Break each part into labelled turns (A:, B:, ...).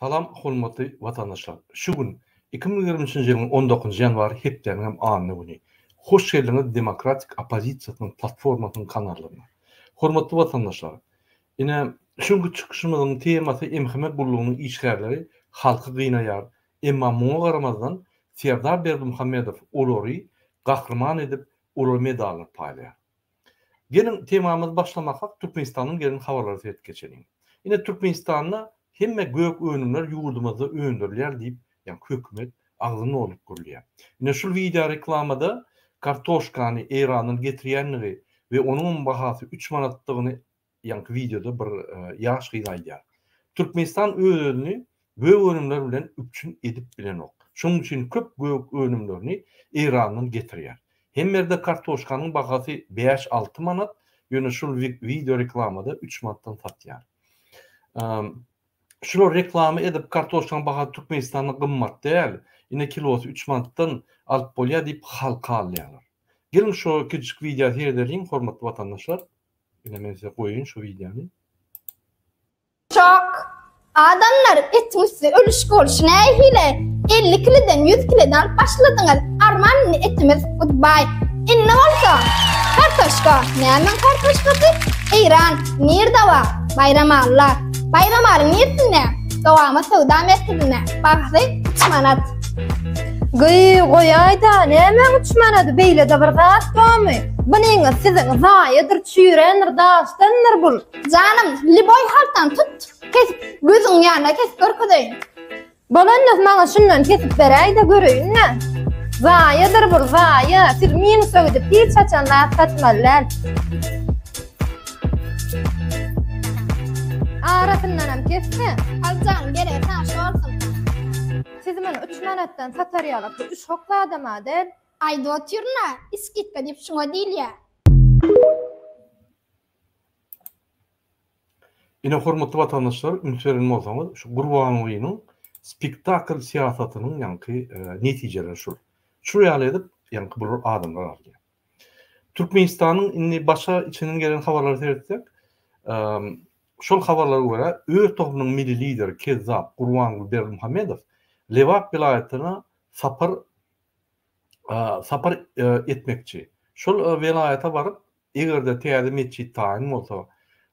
A: Salam hormatly watandaşlar! Şu gün, 2023-nji ýylyň on dokuzynjy ýanwary hepdäniň hem anna güni. Hoş geldiňiz Demokratik oppozisiýasynyň platformasynyň kanalyna. Hormatly watandaşlar! Ine, şu günki çykyşymyzyň temasy MHM gullugynyň işgärleri halky gynaýar, emma muňa garamazdan Serdar Berdimuhamedow olary gahryman edip, olara medallar paýlaýar. Geliň temamyzy başlamakak Türkmenistanyň gelen habarlara seredip geçeliň. Ine Türkmenistanda hemme gök önümler ýurdumyzda öndürilýär diýip ýaňky hökümet agzyny dolduryp gürleýär. Ine şul wideo reklamada kartoşkany Eýrandan getirýänligi we onuňam bahasy üç manatdygyny ýaňky wideoda bir ýaş gyz aýdýar. Türkmenistan öz-özüni gök önümler bilen üpjün edip bilenok. Şonuň üçin köp gök önümlerini Eýrandan getirýär. Hemme ýerde kartoşkanyň bahasy bäş-alty manat, ýöne şul wideo reklamada üç manatdan satýar. Şular reklama edip kartoşkanyň bahasy Türkmenistanda gymmat däl, ine kilosy üç manatdan alyp bolýar diýip halky aldaýarlar. Geliň şu kiçijik wideo seredeliň hormatly watandaşlar. Ine men size goýaýyn şu wideony.
B: Şok. Adamlar etiň üsti ölüşki bolşy nähili? 50 kiliden 100 kileden alyp başladyňyz. Arman indi etimiz goodbye. Indi bolsa kartoşka. Nämäň kartoşkasy? Eýran. Nirde bar? Baýramalla. Baýramalyň nirsinde? Dowama söwda merkezinde. Bahasy 3 manat.
C: Gyý, goýaýda, nämäň üç manady, beýle-de bir zat barmy? Bunyňyz siziň zaýadyr, çüýrändir, daşdandyr bul.
B: Janym, liboý haltany tut, kesip, gözüň ýanyna kesip görkezeýin.
C: Bolanda maňa şundan kesip beräý-de göreýin-dä. Zaýadyr bul, zaýa. Siz minusa gidip hiç haçan zat satmaly däl. Arasyndanam kes-de.
B: Al janym, geregi saňa şu bolsun.
C: Siz muny üç manatdan satar ýaly bu üç hok zadam-a däl.
B: Aýdyp otyryn-a, iskitka diýip şuňa diýilýär.
A: Ine hormatly watandaşlar üns beren bolsaňyz şu Gurbangulynyň spektakl syýasatynyň ýaňky netijeleri şul. Şul ýaly edip ýaňky bular adamlar alýar. Türkmenistanyň indi başga içinden gelen habarlara seretsek şol habarlara görä öz toplumynyň milli lideri kezzap Gurbanguly Berdimuhamedow Lebap welaýatyna sapar sapar etmekçi. Şol welaýata baryp Eger-de täze metjit taýyn bolsa,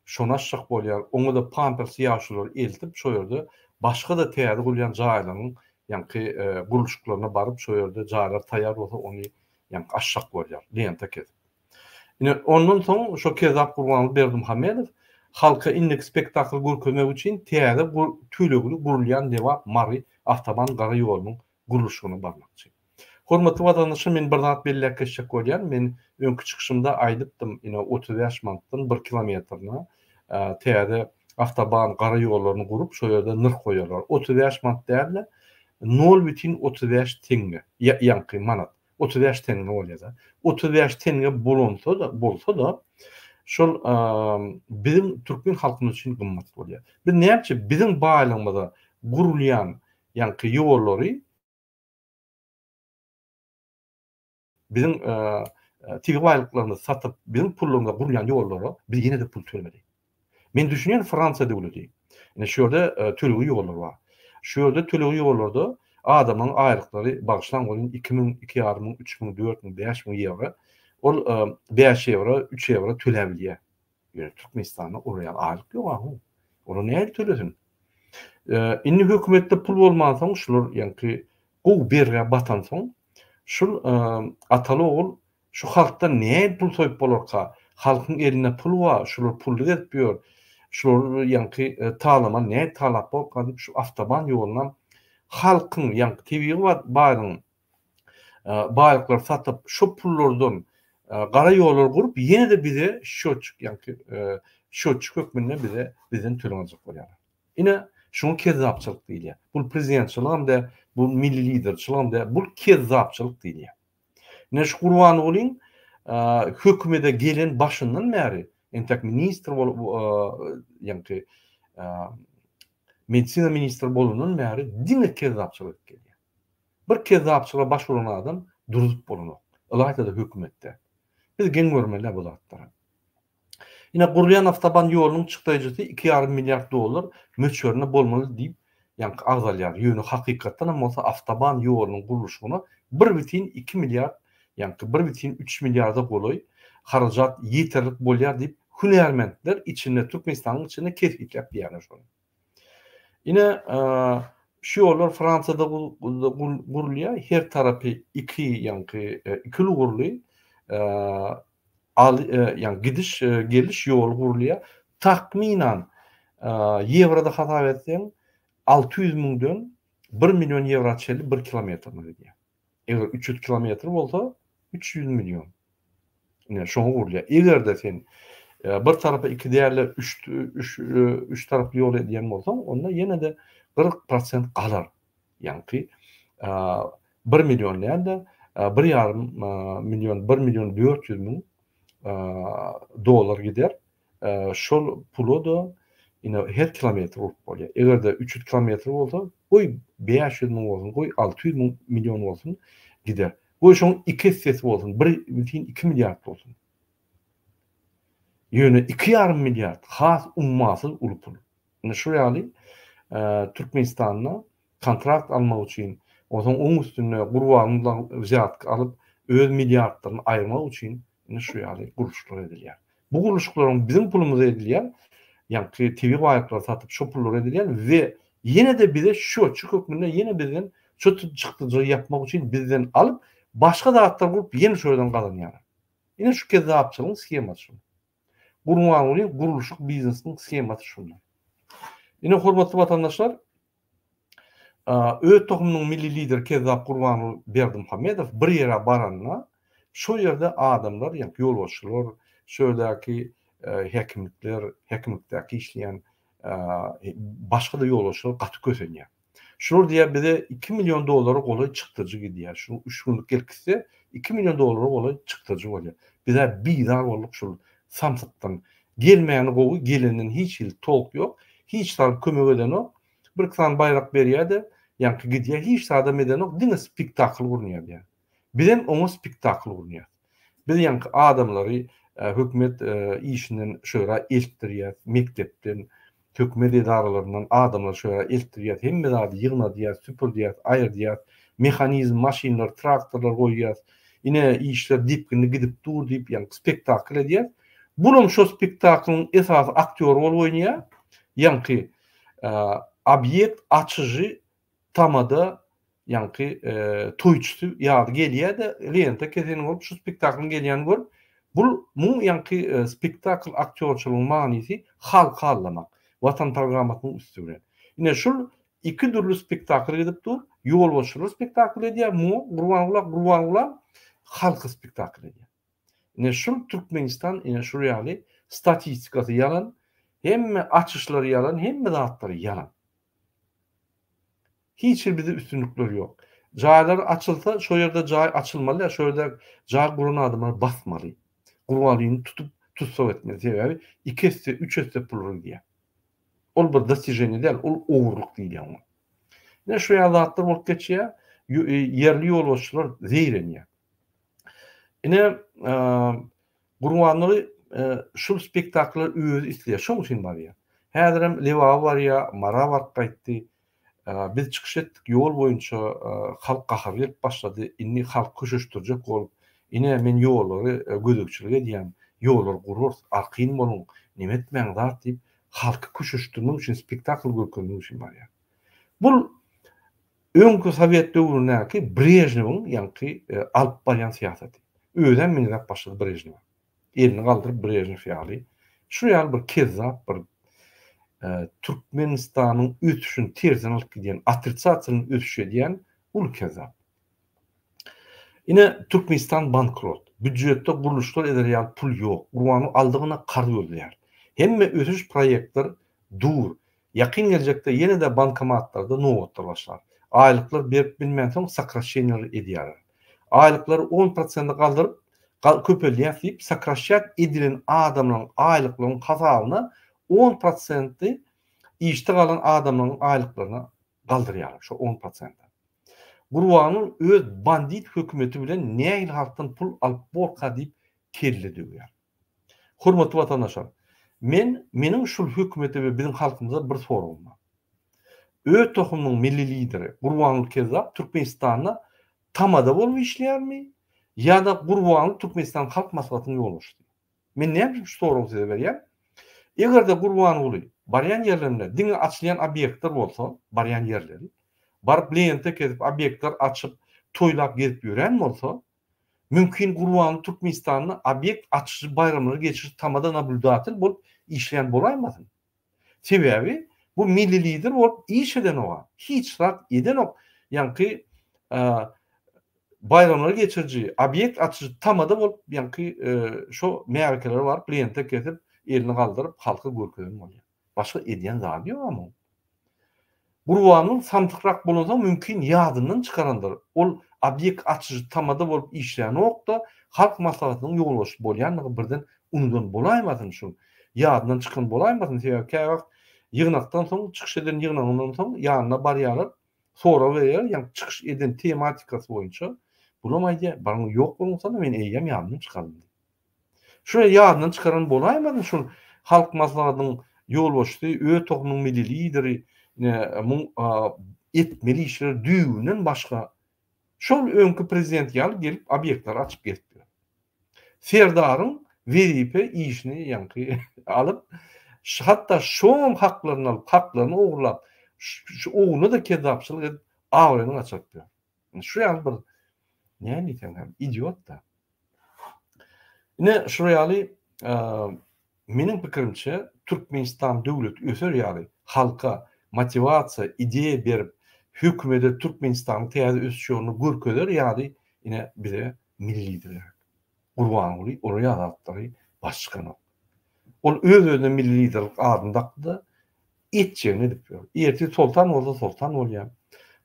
A: şony açjak bolýar, oňa-da pampers ýaşululary eltip, şo ýerde başga-da täze gurulýan jaýlaryň ýaňky gurluşyklaryna baryp, şo ýerde jaýlar taýýar bolsa, ony ýaňky açjak bolýar, lenta kesip. Ine, ondan soň şo kezzap Gurbanguly Berdimuhamedow halka indiki spektakl görkezmek üçin täze tölegli gurulýan Lebap-Mary awtoban gara ýolunyň gurluşygyna barmakçy. Hormatly watandaşlar men bir zat belläp geçjek bolýan, men öňki çykyşymda aýdypdym ine 35 manatdan bir kilometrine täze awtoban gara ýollaryny gurup şo ýerde nyrh goýarlar. 35 manat dälde nol bütin 35 teňňe ýaňky manat 35 teňňe bolýada. 35 teňňe bolonsa-da bolsa-da şol biziň türkmen halkymyz üçin gymmat bolýar. Biz näme üçin biziň baýlygymyza gurulýan ýaňky ýollary biziň tebigy baýlyklarymyzy satyp, biziň pullarymyza gurulýan ýollara biz ýene-de pul tölemeli. Men düşünýän Fransiýa döwleti. Ine şu ýerde tölegli ýollar bar. Şu ýerde tölegli ýollarda adamlaryň aýlyklary bagyşlaň welin 2000, 2500, 3000, 4000, 5000 ýewro. Ol 5 ýewro, 3 ýewro töläp bilýär. Ýöne Türkmenistanda olar ýaly aýlyk ýok ahu. Olar nädip tölesin? Indi hökümetde pul bolmansoň şular ýaňky gowy bergä batansoň şul ataly ogul şu halkdan nädip pul soýup bolarka? Halkyň elinde pul bar, şular pully gezip ýör. Şulary ýaňky talaman nädip talap bolarka diýip şu awtoban ýolunam halkyň ýaňky tebigy baýlygyň baýlyklary satyp, şo pullardan gara ýollar gurup, ýene-de bize şotçik, ýaňky şotçik hökmünde bize bizden töleg aljak bolýarlar. Ine, şuňa kezzapçylyk diýilýär. Bu prezidentçiligem däl, bu milli liderçiligem däl, bu kezzapçylyk diýilýär. Ine şu Gurbangulyň hökümede gelen başyndan bäri, entek ministr bolup, ýaňky medisina ministri bolandan bäri diňe kezzapçylyk edip gelýär. Bir kezzapçylyga baş uran adam durzup bolanok. Ylaýta-da hökümetde. Biz geň görmeli bu zatlara. Ine gurulýan awtoban ýolunyň çykdaýjysy iki ýarym milliard dollar möçberinde bolmaly diýip. ýaňky agzalýar. Ýöne hakykatdan hem bolsa awtoban ýolunyň gurluşygyna bir bitin iki milliard, ýaňky bir bitin üç milliarda golaý harajat ýeterlik bolýar diýip hünärmentler içinde Türkmenistanyň içinde kesgitläp diýýärler şony. Ine şu ýollar Fransiýada gurulýar. Her tarapy iki ýaňky ikili ugurly al ýagny gidiş geliş ýoly gurulýar. Takmynan ýewroda hasap etseň 600 müňden 1 million ýewra çenli bir kilometrine gidýär. Eger 300 kilometr bolsa 300 million. Ine şoňa gurulýar. Eger-de sen bir tarapa iki däl-de üç üç üç taraply ýol edýän bolsaň, onda ýene-de 40% galar. Ýaňky bir million däl-de, bir ýarym million, bir million 400 müň dollar gider. Şol pula-da ine her kilometr urup bolýar. Eger-de 300 kilometr bolsa, goý 500 müň bolsun, goý 600 müň million bolsun gider. Goý şoň iki essesi bolsun, 1,2 milliard bolsun. Ýöne 2,5 milliard has ummasyz uly pul. Ine şu ýaly Türkmenistanda kontrakt almak üçin, onsoň oň üstünde Gurbangulydan wzýatka alyp, öz milliardlaryny aýyrmak üçin ine şu ýaly gurluşyklar edilýär. Bu gurluşyklaryň biziň pulumyza edilýän, ýaňky tebigy baýlyklary satyp şo pullara edilýän we ýene-de bize şýotçy hökmünde ýene bizden şo çykdajylary ýapmak üçin bizden alyp, başga zatlar gurup ýene şo ýerden gazanýarlar. Ine şu kezzapçylygyň shemasy şu. Gurbanguly gurluşyk biznesiniň shemasy şunda. Ine hormatly watandaşlar, öz tohumynyň milli lideri kezzap Gurbanguly Berdimuhamedow bir ýere baranda, şo ýerde adamlar, ýagny ýolbaşçylar, şo ýerdäki häkimlikler, häkimlikdäki işleýän başga-da ýolbaşçylar gaty kösenýär. Şular diýýär bize iki million dollara golaý çykdajy gidýär. Şu üç günlük gelip gitse iki million dollara golaý çykdajy bolýar. Bizä bizar bolduk şul samsykdan. Gelmäni gowy gelenden hiç hili tolk ýok. Hiç zat kömek edenok. Bir iki sany baýrak berýär-de ýaňky gidýär hiç zadam edenok diňe spektakl gurnýar diýýär. Bizem oňa spektakl gurnýas. Biz ýaňky adamlary hökümet işinden şöra eltdirýäs, mekdepden, hökümet edaralaryndan adamlary şöra eltdirýäs, hemme zady ýygnadýas, süpürdýäs, aýyrdýas, mehanizm, maşynlar, traktorlar goýýas. Ine, işler depginli gidip dur diýip, ýaňky spektakl edýäs. Bulam şo spektaklyň esasy aktýory bolup oýnaýar. Ýaňky obýekt açyjy tamada ýaňky toýçysy ýaly gelýär-de, lenta keseni bolup şu spektaklyň gelýänini görüp, bul muň ýaňky spektakl aktýorçylygyň manysy halky aldamak, Watan programmasynyň üsti bilen. Ine şul iki dürli spektakl gidip dur, ýolbaşçylar spektakl edýär, muňa Gurbangula Gurbangulam halky spektakl edýär. Ine şul Türkmenistan ine şul ýaly statistikasy ýalan, hemme açyşlary ýalan, hemme zatlary ýalan. Hiç bir bize üstünlikler ýok. Jaýlar açylsa şo ýerde jaý açylmaly däl, şo ýerde jaý guran adamlary basmaly. Gurbanlyny tutup tussag etmeli. Sebäbi iki esse, üç esse pul gidýär. Ol bir dostiženiýe däl, ol ogurlyk diýilýär oňa. Ine şu ýaly zatlar bolup geçýär. Ýerli ýolbaşçylar zeýrenýär. Ine Gurbanguly şul spektakla özi isleýär, şoň üçin barýar. Häzirem Lebaba barýar, Mara baryp gaýtdy. Biz çykyş etdik, ýol boýunça halk gahary gelip başlady. Indi halky köşeşdirjek bolup, ine men ýollary gözegçilik edýän, ýollary gurarys, arkaýyn boluň, neme etmäň zat diýip, halky köşeşdirmek üçin spektakl görkezmek üçin barýar. Bul Öňki sowet döwründäki Brežnewiň ýaňky alyp barýan syýasaty. Özem meňzäp başlady Brežnewe. Elini galdyryp Brežnew ýaly. Şu ýaly bir kezzap bir Türkmenistanyň ösüşini tersine alyp gidýän, otricatelnyý ösüş edýän uly kezzap. Ine Türkmenistan bankrot. Býujetde gurluşlar eder ýaly pul ýok. Gurbanow aldygyna karz gözleýär. Hemme ösüş proýektler dur. Ýakyn geljekde ýene-de bankomatlarda nobatlar başlar. Aýlyklar berip bilmänsoň sokraşşeniýalar edýärler. Aýlyklary on prosente galdyryp, köpeldýäs diýip sokraşşat edilen adamlaryň aýlyklaryň hasabyna on prosenti işde galan adamlaryň aýlyklaryna galdyrýarlar şo on prosente. Gurbanguly öz bandit hökümeti bilen nähili halkdan pul alyp borka diýip kelle döwýär. Hormatly watandaşlar, men meniň şul hökümete we biziň halkymyza bir soragym bar. Öz tohumynyň milli lideri Gurbanguly Kezzap Türkmenistanda tamada bolup işleýärmi ýa-da Gurbanguly Türkmenistanyň Halk Maslahatynyň ýolbaşçysy? Men näme üçin şu soragy size berýän? Eger-de Gurbanguly barýan ýerlerinde diňe açylýan obýektler bolsa, barýan ýerleri, baryp lenta kesip, obýektler açyp, toýlap gezip ýören bolsa, mümkin Gurbanguly Türkmenistanda obýekt açyjy baýramlary geçirip tamada nablýudatel bolup işleýän bolaýmasyn? Sebäbi bu milli lider bolup iş edenoga, hiç zat edenok. Ýaňky baýramlary geçiriji, obýekt açyjy tamada bolup ýaňky şo märekelere baryp lenta kesip, elini galdyryp halka görkezen bolýar. Başga edýän zady ýok muň. Gurbangül samsykrak bolansoň mümkin ýadyndan çykarandyr. Ol obýekt açyjy tamada bolup işlänokda Halk Maslahatynyň ýolbaşçysy bolýandygy birden unudan bolaýmasyn şul. Ýadyndan çykan bolaýmasyn sebäbi käwagt ýygnakdan soň çykyş eden ýygnagyndan soň ýanyna barýarlar sorag berýärler ýaňky çykyş eden tematikasy boýunça bulam aýdýar baryň ýok boluňsana men eýýäm ýadymdan çykardym diýip. Şuny ýadyndan çykaran bolaýmasyn şul Halk Maslahatynyň ýolbaşçysy, öz tohumynyň milli lideri, ine, muň etmeli işleri düýbünden başga. Şol öňki prezident ýaly gelip obýektleri açyp gezip ýör. Serdaryň wezipe işini ýaňky alyp, hatda şoňam haklaryny alyp, haklaryny ogurlap, şu ogluna-da kezzapçylyk edip, abraýyny gaçyryp ýör. Şu ýaly bir näme diýseň hem idiot-da. Ine şular ýaly meniň pikirimçe Türkmenistan döwleti öser ýaly halka motiwasiýa, ideýa berip hökümede Türkmenistanyň täze ösüş ýoluny görkezer ýaly ine bize milli lider gerek. Gurbanguly olar ýaly zatlary baş çykanok. Ol öz-özüne milli liderlik adyny dakdy-da Etjegini edip ýör. Ertir soltan bolsa soltan bolýar.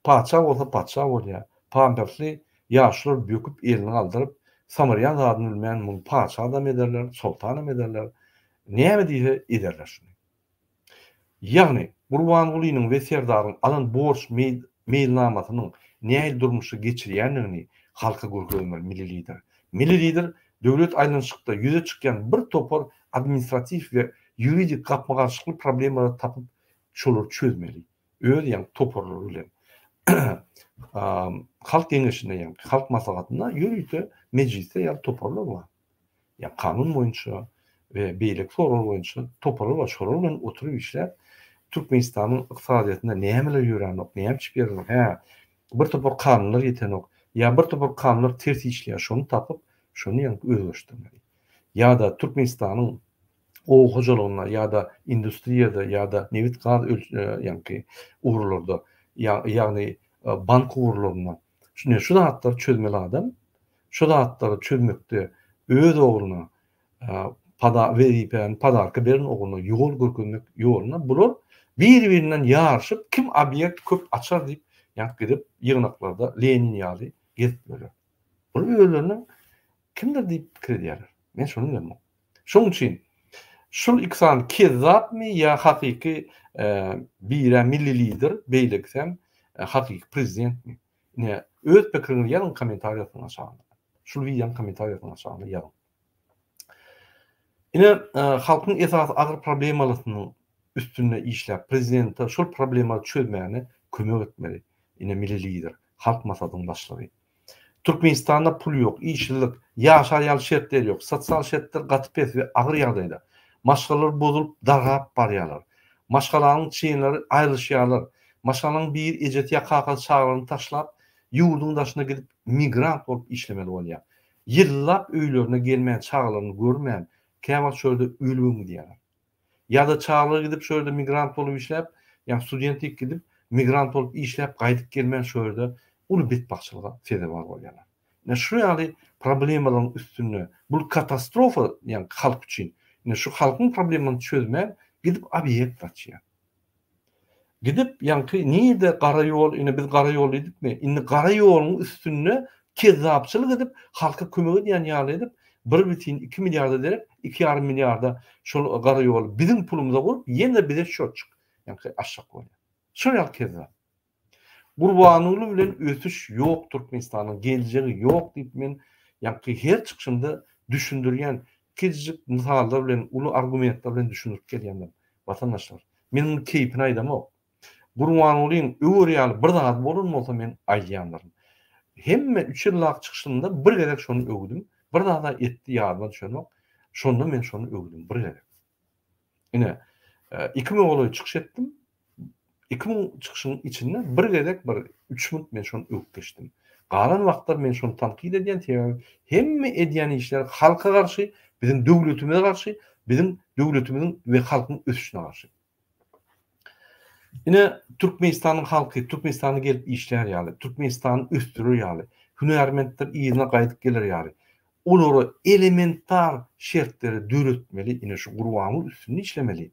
A: Patyşa bolsa patyşa bolýar. Pampersli ýaşular böküp elini galdyryp, samyrýan zadyny bilmän muny patyşadam ederler, soltanam ederler. Näme diýse ederler şuny. Ýagny Gurbangulynyň we Serdaryň alan borç meýilnamasynyň nähili durmuşa geçirýändigini halka görkezmeli Milli Lider. Milli Lider döwlet aýlanyşykda ýüze çykýan bir topar administratiw we ýuridik gapma-garşylykly problemalary tapyp, şolary çözmeli. Öz ýaňky toparlary bilen. Halk Geňeşinde ýaňky Halk Maslahatynda ýörite mejlisde ýaly toparlar bar. Ýa kanun boýunça we beýleki soraglar boýunça toparlar bar. Şolar bilen oturyp işläp, Türkmenistanyň ykdysadyýetinde nämeler ýöränok, näme üçin ýörenok, hä, bir topar kanunlar ýetenok, ýa bir topar kanunlar ters işleýär, şony tapyp, şony ýaňky özleşdirmeli. Ýa-da Türkmenistanyň oba hojalygynda ýa-da industriýada ýa-da nebit-gaz ýaňky ugurlarda, ýagny bank ugurlarynda şunda şu zatlary çözmeli adam, şu zatlary çözmekde öz ogluna pada wezipäni podarka beren ogluna ýol görkezmek ýoluna bular bir-birinden ýaryşyp kim obýekt köp açar diýip ýaňky gidip ýygnaklarda Lenin ýaly gezip ýörler. Bular özleriniň kimdir diýip pikir edýärler. Men şony bilemok. Şonuň üçin şul iki sany kezzapmy ýa hakyky birä milli lider, beýlekisem hakyky prezidentmi? Ine, öz pikiriňizi ýazyň kommentariýasynyň aşagynda. Şul wideonyň kommentariýasynyň aşagynda ýazyň. Ine, halkyň esasy agyr problemalasynyň üstünde işläp, prezidente şol problemalary çözmäne kömek etmeli. Ine, milli lider, Halk Maslahatynyň başlygy. Türkmenistanda pul ýok, işsizlik, ýaşar ýaly şertler ýok, sosial şertler gaty pes we agyr ýagdaýda. Maşgalalar bozulyp, dargap barýarlar. Maşgalanyň çlenleri aýrylyşýarlar. Maşgalanyň biri ejesi ýa kakasy çagalaryny taşlap, ýurduň daşyna gidip migrant bolup işlemeli bolýar. Ýyllap öýlerine gelmän, çagalaryny görmän, käwagt şo ýerde ölübem gidýärler. Ýa-da çagalar gidip şo ýerde migrant bolup işläp, ýa studentlik gidip migrant bolup işläp gaýdyp gelmän şo ýerde uly betbagtçylyga sezewar bolýarlar. Ine şu ýaly problemalaryň üstünde bul katastrofa ýagny halk üçin. Ine şu halkyň problemany çözmän gidip obýekt açýar. Gidip ýaňky nirde gara ýol ine biz gara ýol diýdikmi indi gara ýoluň üstünde kezzapçylyk edip halka kömek edýän ýaly edip bir bitin iki milliarda derek iki ýarym milliarda şol gara ýoly biziň pulumyza gurup ýene bize şotçuk ýaňky açjak bolýar. Şol ýaly kezzap. Gurbanguly bilen ösüş ýok Türkmenistanyň geljegi ýok diýip men ýaňky her çykyşymda düşündirýän kiçijik mysallar bilen uly argumentler bilen düşündirip gelýändim watandaşlar. Men muny keýpine aýdamok. Gurbangulyň öwer ýaly bir zady bolan bolsa men aýdýandyryn. Hemme üç ýyllak çykyşymda bir gezek şony öwdüm. Bir zada etdi ýadyma düşenok. Şonda men şony öwdüm bir gezek. Ine, 2000 golaý çykyş etdim. 2000 çykyşyň içinde bir gezek bir üç minut men şony öwüp geçdim. Galan wagtlar men şony tankyt edýän, sebäbi hemme edýän işleri halka garşy, biziň döwletimize garşy, biziň döwletimiziň we halkyň ösüşine garşy. Ine, Türkmenistanyň halky Türkmenistana gelip işlär ýaly, Türkmenistany ösdürer ýaly, hünärmentler yzyna gaýdyp geler ýaly, olara elementar şertleri döretmeli, ine şu Gurbanguly üstünde işlemeli.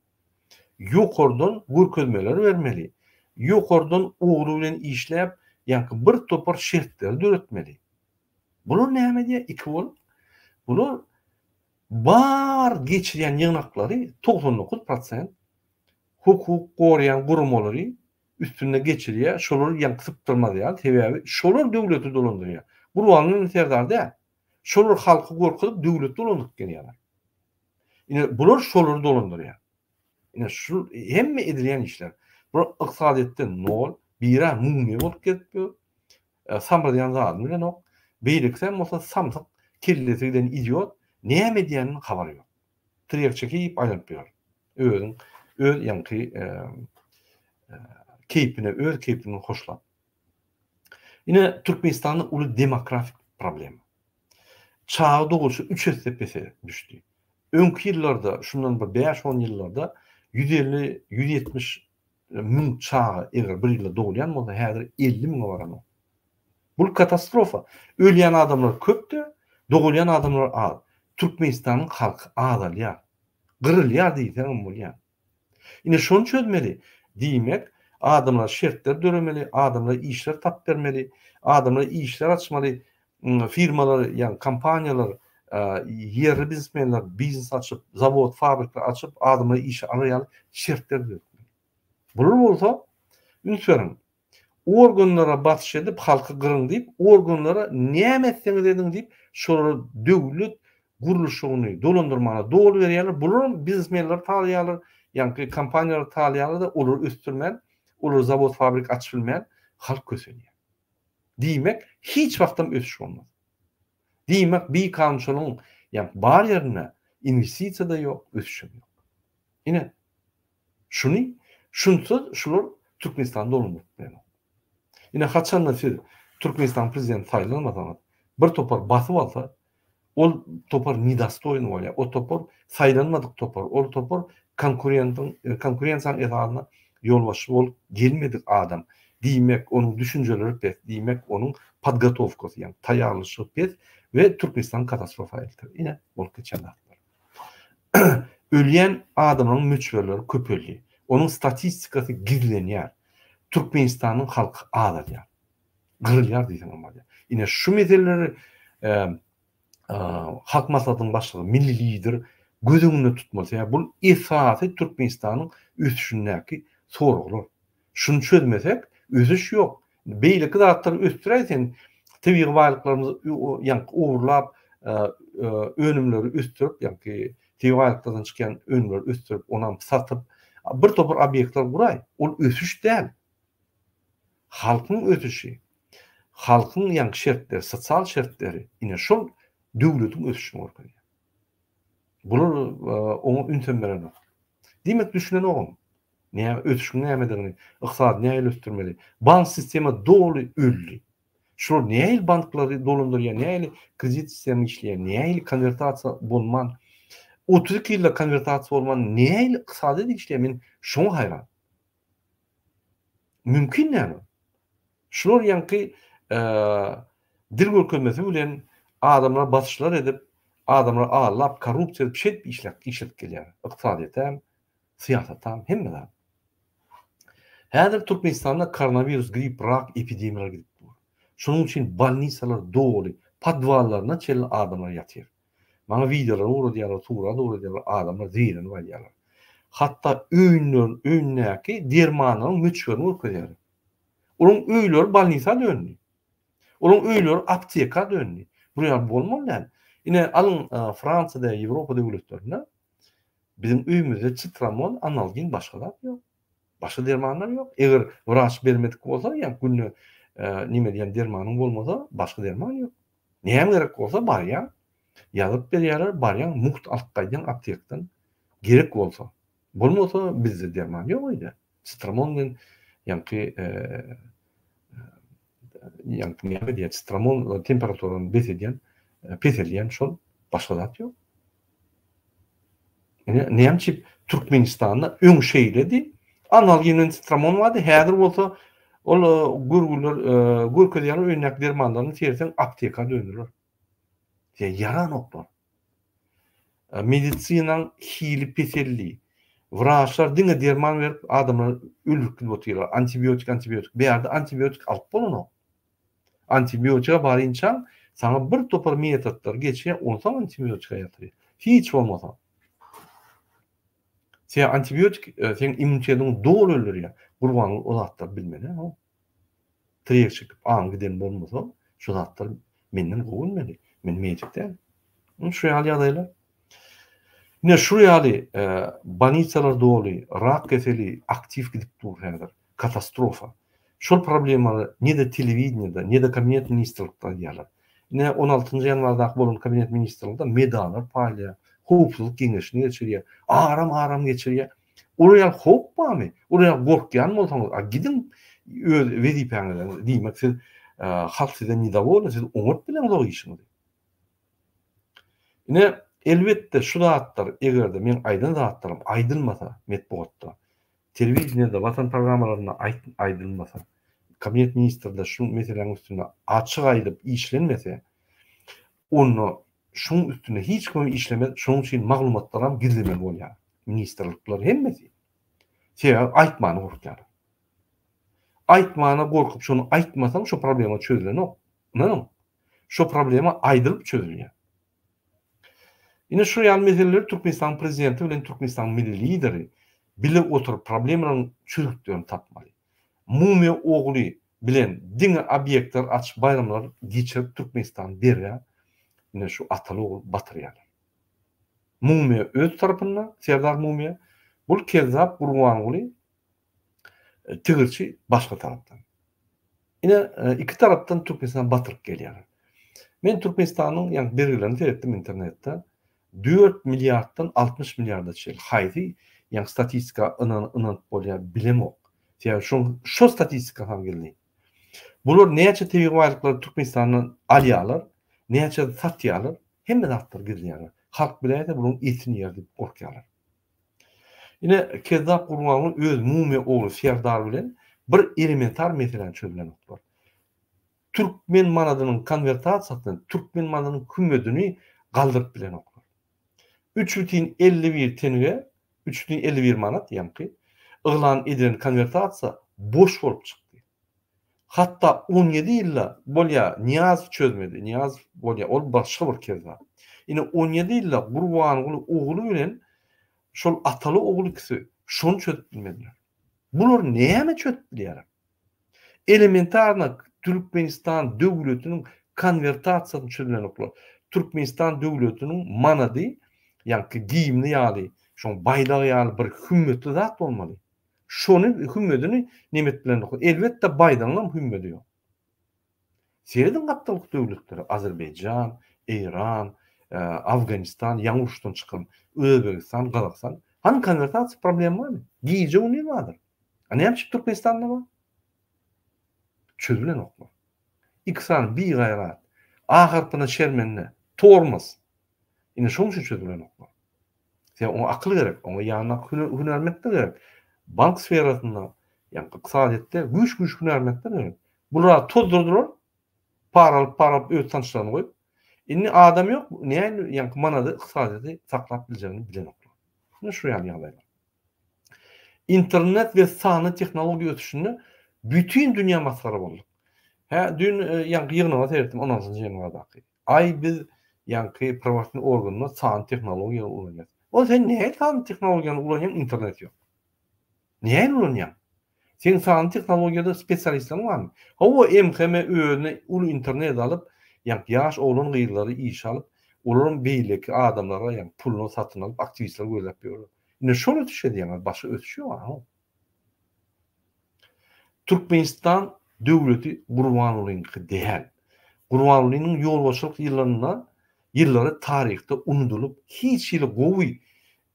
A: Ýokardan görkezmeler bermeli. Ýokardan ogly bilen işläp, ýaňky bir topar şertleri döretmeli. Bular näme edýär? Iki bolup, bular bar geçirýän ýygnaklary 99 prosent hukuk goraýan guramalary üstünde geçirýär, şolary ýaňky sypdyrmaz ýaly, sebäbi şolar döwleti dolandyrýar. Gurbanguly Serdar däl. Şolar halky gorkuzyp döwleti dolandyryp gelýärler. Ine bular şolary dolandyrýar. Ine şu hemme edilýän işler. Bular ykdysadyýetde nol, bira mumyýa bolup gezip ýör. E, samradýan zadyny bilenok. Beýlekisem bolsa samsyk, kellesi giden idiot, näme edýäniniň habary ýok. Tirýek çekip aýlanyp ýör. Özüň öz ýaňky e, e, keýpine, öz keýpini hoşlap. Ine Türkmenistanda uly demografik problema. Çaga dogulşy üç esse pese düşdi. Öňki ýyllarda, şundan bir bäş-on ýyllarda 150, 170 müň çaga eger bir ýylda dogulýan bolsa, häzir 50 müňe baranok. Bul katastrofa. Ölýän adamlar köp-de, dogulýan adamlar az. Türkmenistanyň halky azalýar. Gyrylýar diýseňem bolýar. Ine şony çözmeli. Diýmek, adamlara şertler döremeli, adamlara işler tapyp bermeli, adamlara işler açmaly, firmalar, ýagny kompaniýalar, ýerli biznesmenler biznes açyp, zawod, fabrikler açyp, adamlary işe alar ýaly şertler döretmeli. Bular bolsa, üns beriň, Organlara basyş edip halky gyryň diýip organlara näme etseňiz ediň diýip şolara döwlet gurluşygyny dolandyrmaga doly berýärler bularam biznesmenleri talaýarlar ýaňky kompaniýalary talaýarlar-da olary ösdürmän olar zawod fabrik açyp bilmän halk kösenýär. Diýmek hiç wagtam ösüş bolmaz. Diýmek bikanunçylygyň ýaňky bar ýerinde inwestisiýa-da ýok ösüşem ýok. Ine Şuny şunsyz şular Türkmenistany dolandyryp bilenok. Ine haçanda siz Türkmenistanyň prezidenti saýlanmasaňyz, bir topar basyp alsa, ol topar nedostoýny bolýar. O topar saýlanmadyk topar, ol topar konkurentiň konkurensiýanyň esasynda ýolbaşçy bolup gelmedik adam. Diýmek, onuň düşünjeleri pes, diýmek, onuň podgotowkasy, ýagny taýýarlyşy pes we Türkmenistany katastrofa elter. Ine bolup geçen zatlar. Ölýän adamlaryň möçberleri köpeldi. Onuň statistikasy gizlenýär. Türkmenistanyň halky azalýar. Gyrylýar diýseň hem bolýar. Ine şu meseleleri Halk Maslahatynyň başlygy, Milli Lider göz öňünde tutmaly. Sebäbi bul esasy Türkmenistanyň ösüşindäki soraglar. Şuny çözmesek, ösüş ýok. Beýleki zatlary ösdüräý sen, tebigy baýlyklarymyzy ýaňky ogurlap, önümleri ösdürip, ýaňky tebigy baýlyklardan çykýan önümleri ösdürip, onam satyp, bir topar obýektler guraý. Ol ösüş däl. Halkyň ösüşi, halkyň ýaňky şertleri, sosial şertleri, ine şol döwletiň ösüşini görkezýär. Bular oňa ünsem berenok. Diýmek düşünenogam. Näme ösüşiň nämedigini, ykdysady nähili ösdürmeli. Bank sistema doly öldi. Şular nähili banklary dolandyrýar, nähili kredit sistema işleýär, nähili konwertasiýa bolman, 32 ýylda konwertasiýa bolman nähili ykdysadyýet işleýär, men şoňa haýran. Mümkin näme? Şular ýaňky dil görkezmesi bilen adamlara basyşlar edip, adamlary aldap, korrupsiýa edip, şeýdip işläp, işledip gelýär. Ykdysadyýetem, syýasatam, hemme zat. Häzir Türkmenistanda koronawirus, grip, rak epidemiýalary gidip dur. Şonuň üçin bolnisalar doly, podwallaryna çenli adamlar ýatyr. Maňa wideolar ugradýarlar, surat ugradýarlar, adamlar zeýrenip aýdýarlar. Hatda öýünler, öýündäki dermanlaryň möçberini görkezýärler. Olaryň öýleri bolnisa döndi. Olaryň öýleri apteka döndi. Bu ýaly bolmaly däl. Ine, alyň Fransiýada, Ýewropa döwletlerinde biziň öýümizde çitramon, analgin başga zat ýok. Başga dermanlar ýok. Eger wraç bermedik bolsa, ýa günde nime diýen dermanyň bolmasa, başga derman ýok. Näme gerek bolsa barýaň, ýazyp berýärler, barýaň mugt alyp gaýdýaň aptekden. Gerek bolsa. Bolmasa bizde derman ýok öýde. Sitramon bilen ýaňky ýaňky näme diýýär, sitramon temperaturany bes edýän, peseldýän şol, başga zat ýok. Ine, näme üçin Türkmenistanda öň şeýledi, analgin bilen sitramon bardy, häzir bolsa ol görgüler görkezýärler öýündäki dermanlaryny serseň apteka döndüler. Sen ýaranoklar. Medisinaň hili peseldi. Wraçlar diňe derman berip adamlary öldürip gidip otyrlar. Antibiotik, antibiotik. Bärde antibiotik alyp bolanok. Antibiotige barynçaň saňa bir topar metodlar geçýär, onsoň antibiotika ýatyrýar. Hiç bolmasa. Sen antibiotik e, seň immunitetiňi doly öldürýär. Gurbanguly o zatlary bilmeli. Tirýek çekip aň giden bolmasa, şu zatlar menden gowy bilmeli. Men medik däl. Şu ýaly ýagdaýlar. Ine şu ýaly e, bolnisalar doly, rak keseli aktiw gidip dur häzir. Katastrofa. Şol problemalary ne-de telewideniýede, ne-de kabinet ministrlikde aýdýarlar. Ine on altynjy ýanwardaky bolan kabinet ministrliginde medallar paýlaýar, howpsuzlyk geňeşini geçirýär, aram-aram geçirýär. Olar ýaly howp barmy? Olar ýaly gorkýan bolsaňyz, a gidiň öz wezipäňizden, diýmek siz halk size nedowolny, siz oňat bileňzok işiňizi. Ine, elbetde şu zatlar eger-de meň aýdan zatlarym aýdylmasa metbugatda, telewideniýede, Watan programmalarynda aýdylmasa, Kabinet ministrde şu meseläniň üstünde açyk aýdyp işlenmese, onda şuň üstünde hiç kim işlemez, şonuň üçin maglumatlaram gizlemeli bolýar. Ministrlikler hemmesi. Sebäbi aýtmana gorkýarlar. Aýtmana gorkup şony aýtmasaň şo problema çözülenok. Ynanyň. Şo problema aýdylyp çözülýär. Ine şu ýaly meseleleri Türkmenistanyň prezidenti bilen Türkmenistanyň milli lideri bile oturyp problemalaryň çözgütlerini tapmaly. Mumyýa ogly bilen diňe obýektler açyp baýramlar geçirip Türkmenistany bergä ine şu ataly ogul batyrýarlar. Mumyýa öz tarapynda Serdar Mumyýa bul kezzap Gurbanguly tigirçi başga tarapdan. Ine iki tarapdan Türkmenistan batyryp gelýär. Men Türkmenistanyň ýa bergilerini seretdim internetde. 4 milliarddan 60 milliarda çenli haýsy ýa statistika ynan ynanyp bolýar bilemok. Sebäbi şo şo statistika hem geldi. Bular näçe tebigy baýlyklary Türkmenistandan alýarlar, näçe satýarlar, hemme zatlary gizleýärler. Halk biläýse bularyň etini ýer diýip gorkýarlar. Ine, Kezzap Gurbanguly öz mumyýa ogly Serdar bilen bir elementar meseläni çözülenoklar. Türkmen manadynyň konwertasiýasyny, türkmen manadynyň hümmedini galdyryp bilenoklar. 3,51 tenge, 3,51 manat ýaňky, yglan edilen konwertasiýa boş bolup çykdy. Hatda 17 ýylda bolýa Nyýazow çözmedi. Nyýazow bolýa ol başga bir kezzap. Ine 17 ýylda Gurbanguly ogly bilen şol ataly ogul ikisi şony çözüp bilmediler. Bular näme çözüp bilýärler? Elementarno Türkmenistan döwletiniň konwertasiýasyny çözülenoklar. Türkmenistan döwletiniň manady ýaňky gimni ýaly, şoň baýdagy ýaly bir hümmetli zat bolmaly. Şony hümmedini nemet bilen oka. Elbetde baýdagyňam hümmedi ýok. Serediň gapdalky döwletlere Azerbaýjan, Eýran, Afganistan ýaňy uruşdan çykan Özbegistan, Gazagystan. Hany konwertasiýa problemi barmy? Gije gündiz bardyr. A näme üçin Türkmenistanda bar? Çözülenoklar. Iki sany bigaýrat, A harpyna şermende, tormoz. Ine şoň üçin çözülenoklar. Sen oňa akyl gerek, oňa ýanyndaky hünärmentler gerek. Bank sferasynda, ýagny ykdysadyýetde güýç-güýç hünärmentler gerek. Bular tozdurdylar, para alyp, para alyp öz tanyşlaryny goýup. Indi adam ýok, näme ýagny manady ykdysadyýeti saklap biljegini bilenoklar. Ine şu ýaly ýagdaýlar. Internet we sanly tehnologiýa ösüşinde bütin dünýä masgara bolduk. Hä, düýn ýaňky ýygnaga seretdim 16-njy ýanwardaky. Aý biz ýaňky prawosledniý organda sanly tehnologiýany ulanýas. O sen nähili sanly tehnologiýany ulanýaň internet ýok. Nähili ulanýaň? Seň sanly tehnologiýada spesialistleriň barmy? Hawa MHM özüne uly internet alyp, ýaňky ýaş oglan gyzlary işe alyp, olaram beýleki adamlara ýaňky puluna satyn alyp aktiwistler gözläp ýörler. Ine şol ösüş edýäňiz başga ösüş ýok a. Türkmenistan döwleti Gurbangulyňky däl. Gurbangulynyň ýolbaşçylyk ýyllarynda ýyllary taryhda unudylyp, hiç hili gowy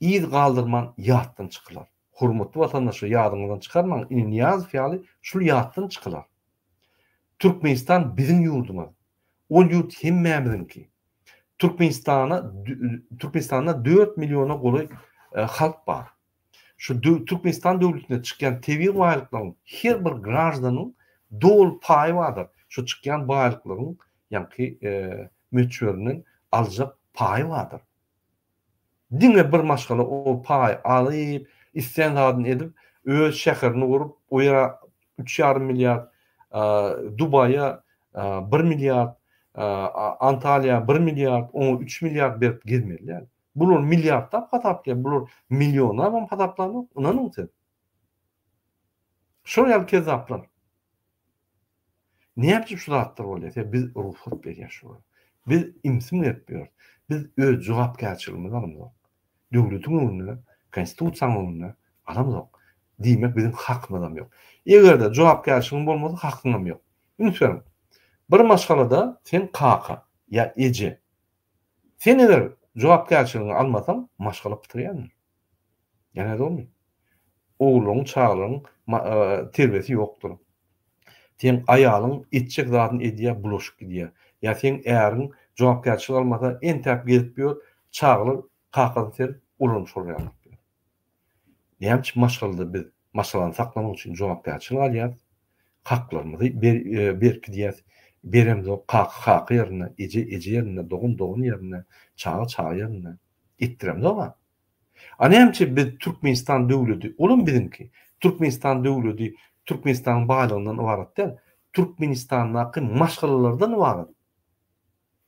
A: yz galdyrman ýatdan çykylar. Hormatly watandaşlar ýadyňyzdan çykarmaň ine Nyýazow ýaly şul ýatdan çykylar. Türkmenistan biziň ýurdumyz. Ol ýurt hemmämiziňki. Türkmenistana Türkmenistanda dört milliona golaý halk bar. Şu Türkmenistan döwletinde çykýan tebigy baýlyklaryň her bir graždanyň doly paýy bardyr. Şu çykýan baýlyklaryň ýaňky möçberinden aljak paýy bardyr. Diňe bir maşgala o paýy alyp, islän zadyny edip, öz şäherini gurup, o ýere üç ýarym milliard, Dubaýa bir milliard, Antalýa bir milliard, oňa üç milliard berip gezmeli däl. Bular milliardlap hasaplaýar, bular millionlabam hasaplanok, ynanyň siz. Şol ýaly kezzaplar. Näme üçin şu zatlar bolýar? Sebäbi biz rugsat berýäs şulara. Biz imsim berip ýörüs. Biz öz jogapkärçiligimizi alamzok. Döwletiň öňünde, konstitusiýanyň öňünde alamzok. Diýmek biziň hakymyzam ýok. Eger-de jogapkärçiligiň bolmasa hakyňam ýok. Üns beriň. Bir maşgalada sen kaka ýa eje. Sen eger jogapkärçiligiňi almasaň maşgala pytraýandyr. Ýa nädogrymy? Ogullaryň, çagalaryň terbiýesi ýokdur. Seň aýalyň etjek zadyny edýär, bulaşyp gidýär. Ýa seň äriň jogapkärçilik almasa, entäp gezip ýör, çagalar kakasyny serip, olaram şol ýaly bolup ýör. Näme üçin maşgalada biz maşgalany saklamak üçin jogapkärçilik alýarys, haklarymyzy berkidýäris, beremzok, kaka kaka ýerinde, eje eje ýerinde, dogan dogan ýerinde, çaga çaga ýerinde etdiremzok-a. A näme üçin biz Türkmenistan döwleti, olam biziňki. Türkmenistan döwleti Türkmenistanyň baýlygyndan ybarat däl. Türkmenistandaky maşgalalardan ybarat.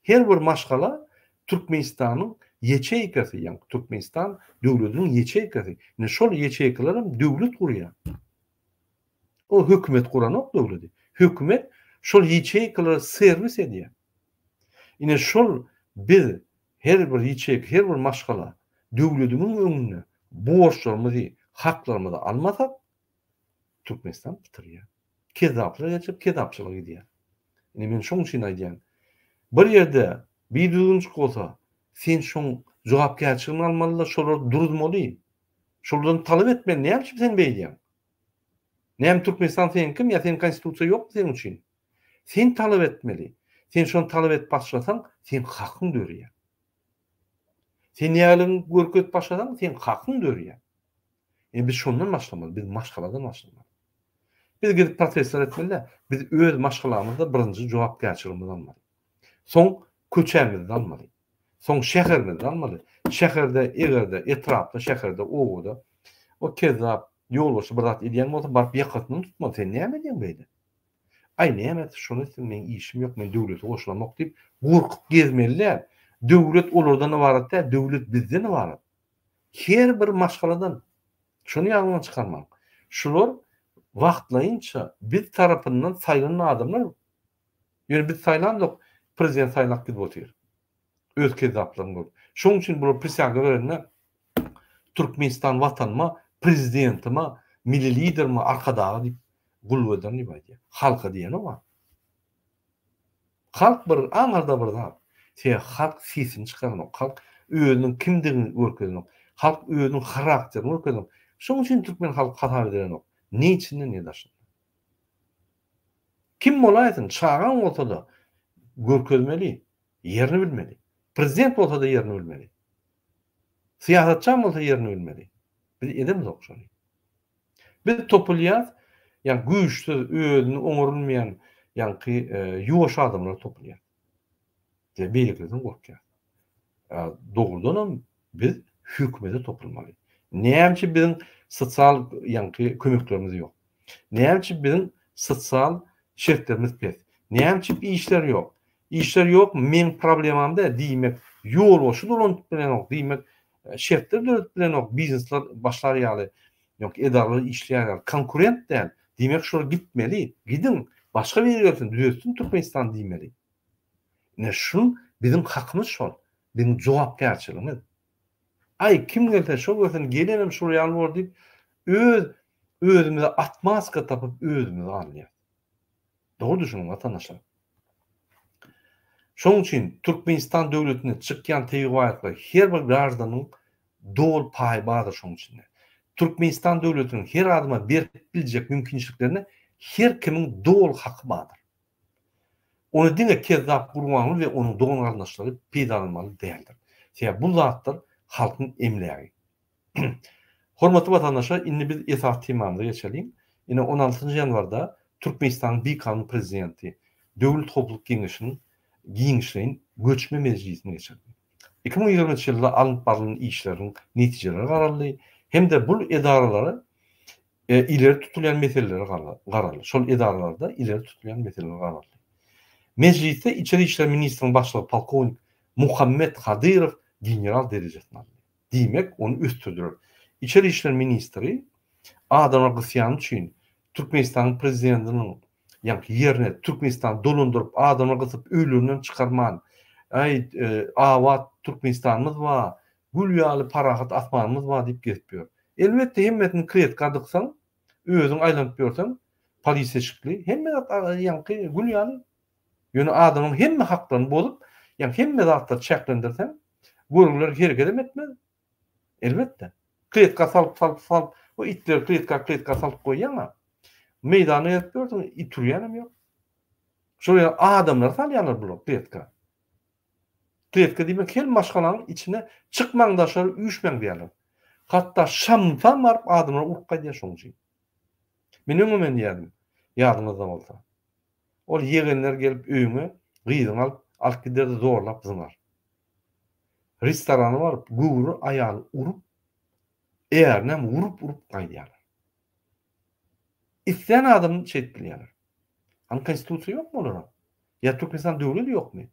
A: Her bir maşgala Türkmenistanyň ýeçeýkasy, ýagny Türkmenistan döwletiniň ýeçeýkasy. Indi şol ýeçeýkalaram döwlet gurýar. O hökümet guranok döwleti. Hökümet şol ýeçeýkalary serwis edýär. Ine şol biz Her bir ýeçeýka, her bir maşgala döwledimiň öňünde borçlarymyzy, haklarymyzy almasak, Türkmenistan bitirýär. Kezzaplar geçip, kezzapçylyga gidýär. Indi men şoň üçin aýdýan. Bir ýerde bir düzgünçik bolsa, sen şoň jogapkärçiligini almaly-da, şolary duruzmaly. Şolardan talap etmeli, näme üçin sen beýdýäň? Näme Türkmenistan seňkimi ýa seň konstitusiýa ýokmy seň üçin? Sen talap etmeli. Sen şony talap edip başlasaň, seň hakyň dörýär. Sen näligiňi görkezip başlasaň, seň hakyň dörýär. Indi biz şondan başlamaly, biz maşgaladan başlamaly. Biz gidip protestler etmeli däl. Biz öz maşgalamyzda birinji jogapkärçiligimizi almaly. Soň köçämizde almaly. Soň şäherimizde almaly. Şäherde, eger-de etrapda, şäherde, obada o kezzap ýolbaşçy bir zat edýän bolsa, baryp ýakasyndan tutmaly. Sen näme edýäň beýle? Aý näme etse şony etsin meň işim ýok men döwlete goşulamok diýip gorkup gezmeli däl. Döwlet olardan ybarat däl döwlet bizden ybarat. Her bir maşgaladan. Şony ýadyňdan çykarmaň. Şular wagtlaýynça biz tarapyndan saýlanan adamlar. Ýöne biz saýlamzok prezident saýlap gidip otyr. Öz kezzaplaryny görüp. Şoň üçin bular prisýaga berende Türkmenistan watanyma, prezidentima, milli liderime, arkadaga diýip gulluk ederin diýip aýdýar. Halka diýenok-a. Halk bir aňyrda bir zat. Sebäbi halk sesini çykaranok. Halk özüniň kimdigini görkezenok. Halk özüniň harakterini görkezenok. Şonuň üçin türkmen halky hasap edilenok. Ne içinde ne daşynda. Kim bolaýsyn, çagaň bolsa-da görkezmeli, ýerini bilmeli. Prezident bolsa-da ýerini bilmeli. Syýasatçam bolsa ýerini bilmeli. Biz edemzok şony. Biz topulýas, ýa güýçsüz, özüni oňarylmaýan ýaňky ýuwaş adamlar topulýar. Ýa beýlekilerden gorkýar. Dogrudanam biz hökümete topulmaly. Näme üçin biziň sosial ýaňky kömeklerimiz ýok? Näme üçin biziň sosial şertlerimiz pes? Näme üçin işler ýok? Işler ýok meň problemam däl diýmek, ýolbaşçy dolanyp bilenok diýmek, şertler döredip bilenok biznesler başlar ýaly, ýok edaralar işleýär ýaly, konkurent däl diýmek şolar gitmeli, gidiň başga biri gelsin düzetsin Türkmenistan diýmeli. Ine şu biziň hakymyz şol, biziň jogapkärçiligimiz. Aý kim gelse şo gelsin gelenem şol ýaly bor diýip öz. Özümize atmaska tapyp özümizi alýas. Dogry düşüniň watandaşlar. Şonuň üçin Türkmenistan döwletinde çykýan tebigy baýlyklar her bir graždanyň doly paýy bardyr şonuň içinde. Türkmenistan döwletiniň her adama berip biljek mümkinçiliklerine her kimiň doly haky bardyr. Ony diňe Kezzap Gurbanguly we onuň dogan-garyndaşlary peýdalanmaly däldir. Sebäbi bu zatlar halkyň emlägi. Hormatly watandaşlar, indi biz esasy temamyza geçeliň. Ine, on altynjy ýanwarda Türkmenistanyň bikanun prezidenti Döwlet howpsuzlyk geňeşiniň giňişleýin göçme mejlisini geçirdi. 2023 ýylda alnyp barlan işleriň netijeleri garaldy hem-de bul edaralara ileri tutulýan meselelere garaldy. Şol edaralarda ileri tutulýan meseleler garaldy. Mejlisde Içeri işler ministriniň başlygy polkownik Muhammet Hadyrow general derejesini aldy. Diýmek, ony ösdürdiler. Içeri işler ministri adamlar gysýany üçin Türkmenistanyň prezidentiniň ýaňky ýerine Türkmenistany dolandyryp, adamlar gysyp öýlerinden çykarman, aý abat Türkmenistanymyz bar, gül ýaly parahat asmanymyz bar diýip gezip ýör. Elbetde hemmesini kletka dyksaň, özüň aýlanyp ýörseň, polisiýa eşikli, hemme zat ýaňky gül ýaly. Ýöne adamyň hemme haklaryny bozup, ýagny hemme zatlary çäklendirseň, görgüler herekedem etmez. Elbetde. Kletka salyp, salyp, salyp, o itleri kletka, kletka salyp goýýaň-a. Meýdanda gezip ýörsüň, it ürýänem ýok. Şol ýaly adamlary salýarlar bular kletka. Kletka diýmek her maşgalanyň içine çykmaň daşary üýşmäň diýýärler. Hatda Şamdan baryp adamlar urup gaýdýar şoň üçin. Men öňem diýýärdim, ýadyňyzda bolsa. Ol ýegenler gelip öýüňe gyzyňy alyp alyp giderdi zorlap zyňar. Restorana baryp göwre aýaly urup ärinem urup urup gaýdýarlar. Islän adamyny şeýdip bilýärler. Hany konstitusiýa ýokmy olara? Ýa Türkmenistan döwledi ýokmy?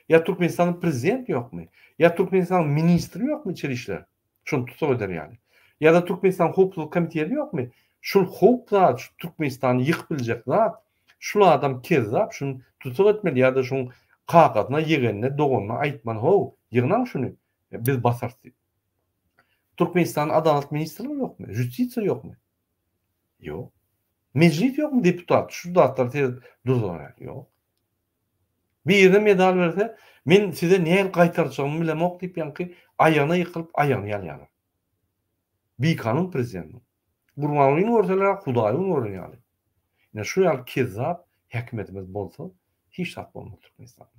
A: Ýa Türkmenistanyň prezidenti ýokmy? Ýa Türkmenistanyň ministri ýokmy içeri işler? Şony tussag eder ýaly. Ýa-da Türkmenistanyň howpsuzlyk komiteti ýokmy? Şul howp zat, şu Türkmenistany ýykyp biljek zat, şul adam kezzap, şuny tussag etmeli ýa-da şuň kakasyna, ýegenine, doganyna aýtmaly, how, ýygnaň şuny, biz basarys diýip. Türkmenistanyň Adalat ministrligi ýokmy? Žustisiýa ýokmy? Ýok. Mejlis ýokmy deputat? Şu zatlary seredip durdular ýaly. Ýok. Birine medal berse, men size nähili gaýtarjagymy bilemok diýip ýaňky aýagyna ýykylyp aýagyny ýalýarlar. Bikanun prezidentiň. Gurbangulyny görseler Hudaýyň gören ýaly. Ine şu ýaly kezzap häkimiýetimiz bolsa hiç zat bolmaz Türkmenistanda.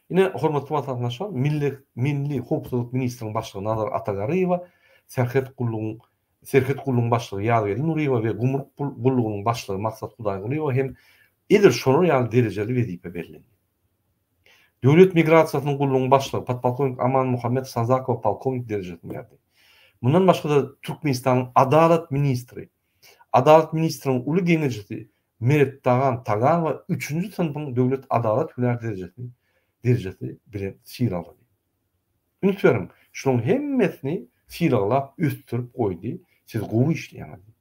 A: Ine hormatly watandaşlar Milli Milli howpsuzlyk ministriniň başlygy Nazar Atagarryýewa Serhet gullugyň Serhet gullugyň başlygy Ýazgeldi Nuryýewa we Gümrük gullugynyň başlygy Maksat Hudaýgulyýewa hem edil şolar ýaly derejeli wezipe bellendi. Döwlet migrasiýasynyň gullugynyň başlygy podpolkownik Amanmuhammet Sazakowa polkownik derejesini berdi. Mundan başga-da Türkmenistanyň Adalat ministri, Adalat ministriniň uly geňeşçisi Merettagan Taganowa üçünji synpyň döwlet adalat hünär derejesini derejesi bilen sylaglady. Üns beriň, şularyň hemmesini sylaglap ösdürip goýdy, siz gowy işleýäňiz diýip.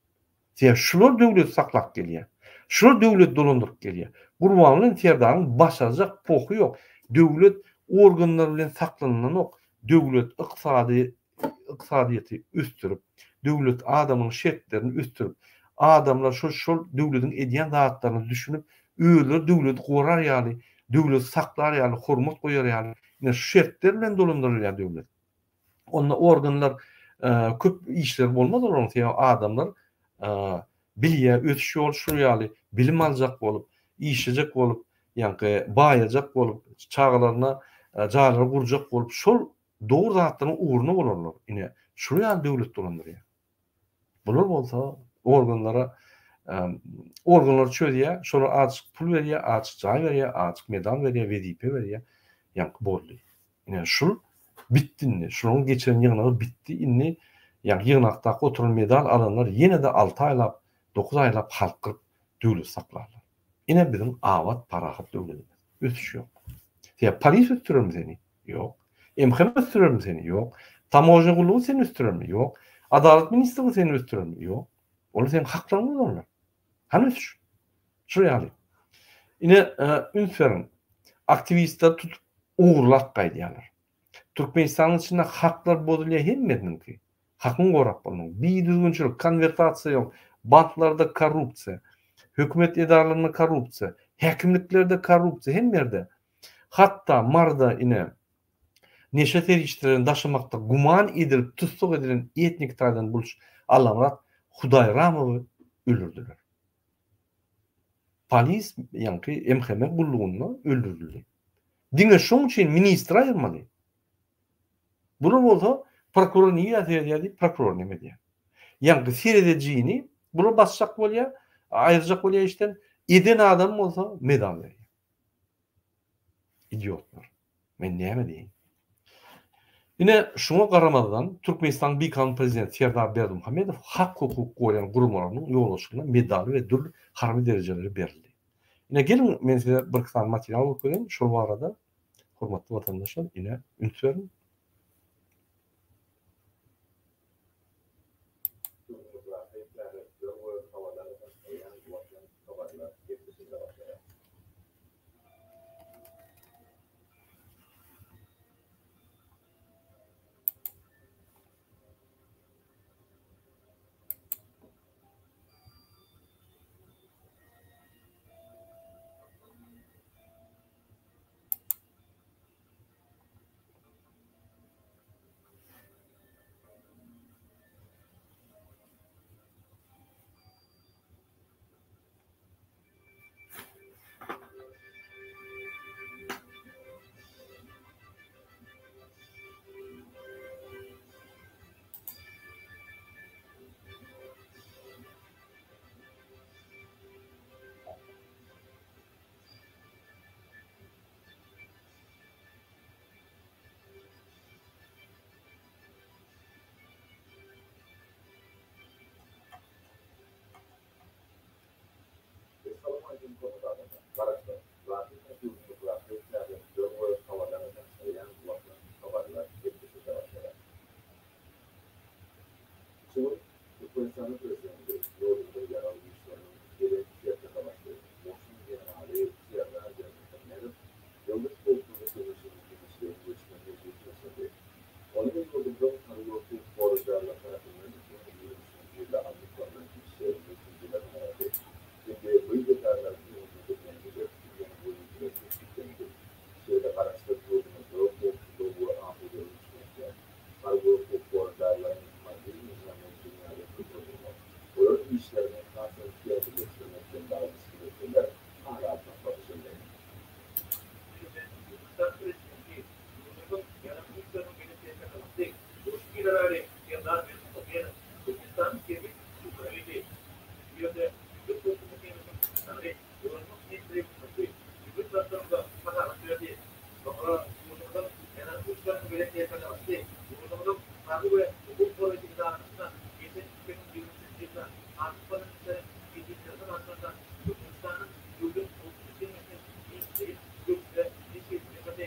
A: Sebäbi şular döwleti saklap gelýär. Şular döwleti dolandyryp gelýär. Gurbanguly Serdaryň başarjak pohy ýok. Döwlet organlar bilen saklanylanok. Döwlet ykdysady ykdysadyýeti ösdürip, döwlet adamyň şertlerini ösdürip, adamlar şol şol döwletiň edýän zatlaryna düşünip, özleri döwleti gorar ýaly, döwleti saklar ýaly, hormat goýar ýaly, ine şu şertler bilen dolandyrylýar döwlet. Onda organlar köp işleri bolmaz olaryň sebäbi adamlar bilýär ösüş ýoly şul ýaly bilim aljak bolup, işlejek bolup, ýaňky baýajak bolup, çagalaryna jaýlary gurjak bolup şol dogry zatlaryň ugruna bolarlar. Ine şul ýaly döwlet dolandyrýar. Bular bolsa organlara organlar çözýär, şolar azajyk pul berýär, azajyk jaý berýär, azajyk medal berýär, wezipe berýär. Ýaňky boldy. Ine şul bitdi indi. Şularyň geçiren ýygnagy bitdi. Indi ýaňky ýygnakdaky oturan medal alanlar ýene-de alty aýlap, dokuz aýlap halk gyryp döwlet saklarlar. Ine biziň abat parahat döwletimiz. Ösüş ýok. Sebäbi polis ösdürermi seni? Ýok. MHM ösdürermi seni? Ýok. Tamožnýa gullugy seni ösdürermi? Ýok. Adalat ministrligi seni ösdürermi? Ýok. Olar seniň haklaryňy bozarlar. Hany ösüş? Şul ýaly. Ine, üns beriň. Aktiwistleri tutup ogurlap gaýdýarlar. Türkmenistanyň içinde haklar bozulýar hemmesiniňki. Hakyňy gorap bolmaň. Bidüzgünçilik, konwertasiýa ýok. Banklarda korrupsiýa, hökümet edaralarynda korrupsiýa, häkimliklerde korrupsiýa, hemme ýerde. Hatda Maryda ine neşe serişdelerini daşamakda güman edilip tussag edilen etnik taýdan buluç Allamyrat Hudaýramowy öldürdiler. Polis ýaňky MHM gullugynda öldürildi. Diňe şoň üçin ministri aýyrmaly. Bular bolsa prokuror nirä seredýär diýip prokuror neme edýär. Ýaňky seredejini bular basjak bolýar, aýyrjak bolýar işden, eden adam bolsa medal berýär. Idiotlar. Men näme diýeýin. Ine, şuňa garamazdan, Türkmenistanyň bikanun prezidenti Serdar Berdimuhamedow hak-hukuk goraýan guramalarynyň ýolbaşçylaryna medal we dürli harby derejeleri berildi. Ine, geliň, men size birki sany material görkezeýin, şol barada, hormatly watandaşlar, ine, üns beriň.
D: Ýurdumyzdaky täzelikler we habarlar tanyşdyrýan Watan habarlar gepleşigine başlaýar. Essalawmaleýkim hormatly adamlar! Garaşsyz, Rakyp ýurdumyzdaky täzelikler we habarlar tanyşdyrýan Watan habarlar gepleşigine başlaýar. Şu gün Türkmenistanyň Prezidenti, ýurdumyzyň Ýaragly Güýçleriniň Belent Serkerdebaşy, Goşun generaly Serdar Berdimuhamedow Döwlet howpsuzlyk geňeşiniň giňişleýin göçme mejlisi geçirdi. Onda ýurdumyzyň harby we hukuk goraýjy edaralary tarapyndan 2023 nji ýylda alnyp barlan işleriň netijeleri garaldy hem-de bu edaralaryň öňünde durýan ileri tutulýan wezipeler kesgitlendi. Şeýle-de Garaşsyz ýurdumyzda howpsuzlygy we asudalygy üpjün etmek, harby we hukuk goraýjy edaralaryň maddy-enjamlaýyn binýadyny pugtalandyrmak, olaryň işlerini hasam kämilleşdirmek bilen baglanyşykly meseleler ara alyp maslahatlaşyldy.
E: Prezident Türkmenistanyň Prezidenti, ýurdumyzyň Ýaragly Güýçleriniň Belent Serkerdebasy, Goşun generaly Serdar Berdimuhamedow Türkmenistanyň Serhet institutyna geldi. Bu ýerde Döwlet howpsuzlyk geňeşiniň sekretary, Goranmak ministri Nurly döwlet Baştutanymyza hasabat berdi. Soňra ýurdumyzyň Ýaragly Güýçleriniň Belent Serkerdebasy ýurdumyzyň harby we hukuk goraýjy edaralarynda geçen 2023-nji ýylda alnyp barlan işleriň netijelerine bagyşlanylan Türkmenistanyň Döwlet howpsuzlyk geňeşiniň giňişleýin göçme mejlisini geçirdi.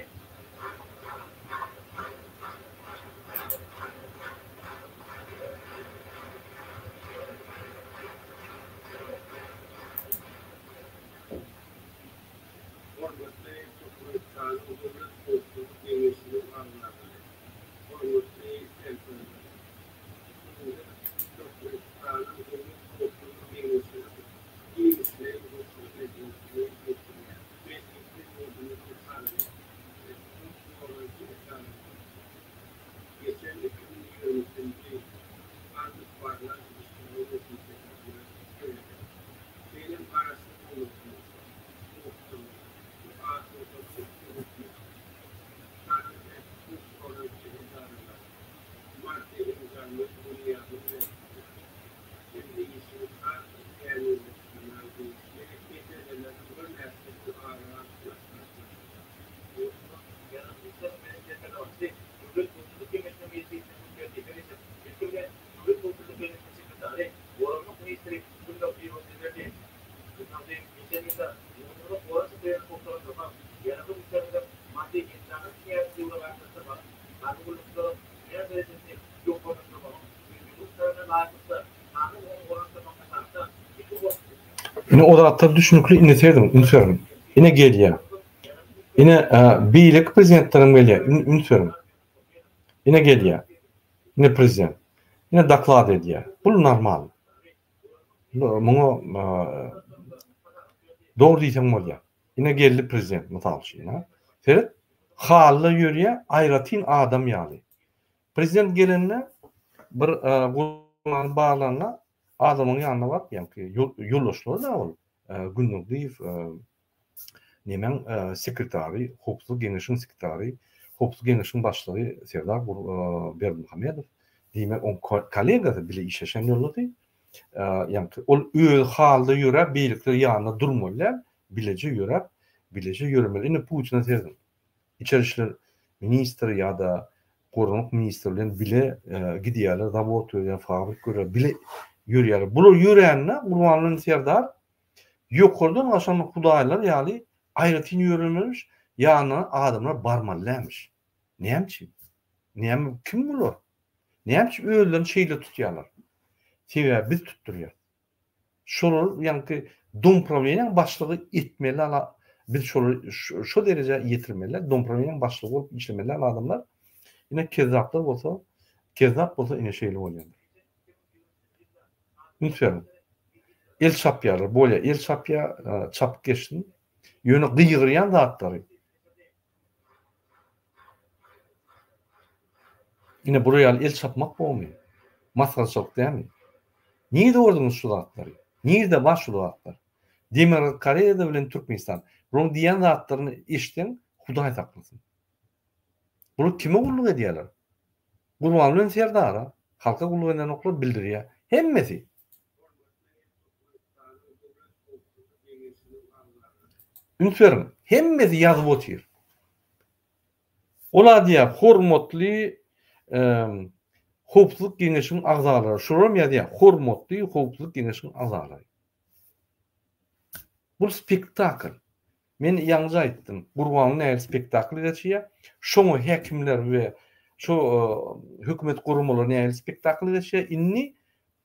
F: Hormatly Türkmenistanyň Döwlet howpsuzlyk geňeşiniň agzalary, hormatly serkerdeler! Size Türkmenistanyň Döwlet howpsuzlyk geňeşiniň giňişleýin göçme mejlisini geçirýär. Mejlisde ýurdumyzyň harby we hukuk goraýjy edaralarynda geçen 2023-nji ýylda alnyp barlan işleriň netijelerine sereder. Şeýle hem Garaşsyz döwletimizde howpsuzlygy we asudalygy üpjün etmek, harby we hukuk goraýjy edaralaryň maddy-enjamlaýyn binýadyny berkitmek hem-de işini has-da kämilleşdirmäge degişli meseleleriň birnäçesini ara alyp maslahatlaşdy.
E: Ýurdumyzyň Ýaragly Güýçleriniň Belent Serkerdebasy Döwlet howpsuzlyk geňeşiniň mejlisiniň gün tertibine geçip, ilki bilen Döwlet howpsuzlyk geňeşiniň sekretary, Goranmak ministri Gulnagdyýewa söz berdi. Gulnagdyýew geçen ýylda ýurdumyzyň gorag isleglerini pugtalandyrmak, Ýaragly Güýçlerimiziň maddy-enjamlaýyn binýadyny döwrebaplaşdyrmagyň, harby gullukçylaryň hünär derejesini ýokarlandyrmagyň we döwrüň talabyna laýyklykda sanly ulgamy ornaşdyrmagyň esasynda milli goşunyň
A: Ine o zatlar düşnükli indi serediň üns beriň. Ine gelýär. Ine beýleki prezidentlerem gelýär üns beriň. Ine gelýär. Ine prezident. Ine doklad edýär. Bul normal. Muňa dogry diýseň bolýar. Ine geldi prezident mysal üçin. Seret, hally ýörýär, aýratyn adam ýaly. Prezident gelende bir guramany barlanda adamyň ýanyna baryp, ýaňky ýoldaşlary-da ol Gündogdyýew nemäň sekretary, Howpsuzlyk geňeşiň sekretary, Howpsuzlyk geňeşiň başlygy Serdar Berdimuhamedow, diýmek oň kollegasy, bile işleşen ýoldasy. Ýaňky ol özi halda ýöräp, beýlekiler ýanynda durmaly däl, bileje ýöräp, bileje ýöremeli. Indi Putine serediň. Içeri işler ministri ýa-da goranmak ministri bilen bile gidýärler, zawod görýär, fabrik görýär, bile ýörýärler. Bular ýörände Gurbanguly Serdar ýokardan gaçan hudaýlar ýaly aýratyn ýöremelimiş, ýanyna adamlar barmaly dälmiş. Näme üçin? Näme, kim bular? Näme üçin özlerini şeýle tutýarlar? Sebäbi biz tutdurýarys. Şolar ýaňky domprawleniýaň başlygy etmeli ala biz şolary şo derejä ýetirmeli domprawleniýaň başlygy bolup işlemeli adamlar ine kezzaplar bolsa kezzap bolsa ine şeýle bolýandyr. Üns beriň. El çapýarlar bolýa el çapýa çapyp geçsin. Ýöne gygyrýan zatlary Ine bular ýaly el çapmak bormy? Masgaraçylyk dälmi? Nirde gördüňiz şu zatlary? Nirde bar şu zatlar? Demirgazyk Koreýada bilen Türkmenistan. Bularyň diýýän zatlaryny eşitseň Hudaý saklasyn. Bular kime gulluk edýärler? Gurbanguly bilen Serdara. Halka gulluk edenoklar bildirýär. Hemmesi. Üns beriň, hemmesi ýazyp otyr. Ola diýýär, hormatly Howpsuzlyk geňeşiň agzalary. Şolaram ýazýar, hormatly Howpsuzlyk geňeşiň agzalary. Bu spektakl. Men ýaňyja aýtdym, Gurbanguly nähili spektakl geçirýär, şoňa häkimler we şo hökümet guramalary nähili spektakl geçirýär. Indi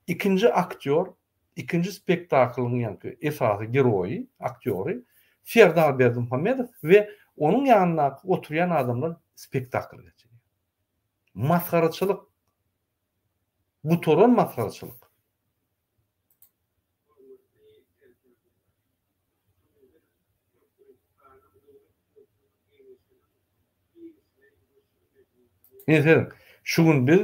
A: ikinji aktýor, ikinji spektaklyň ýaňky esasy geroýy, aktýory Serdar Berdimuhamedow we onuň ýanyndaky oturýan adamlar spektakl geçirýär. Masgaraçylyk. Gutaran masgaraçylyk. Meselem, şu gün biz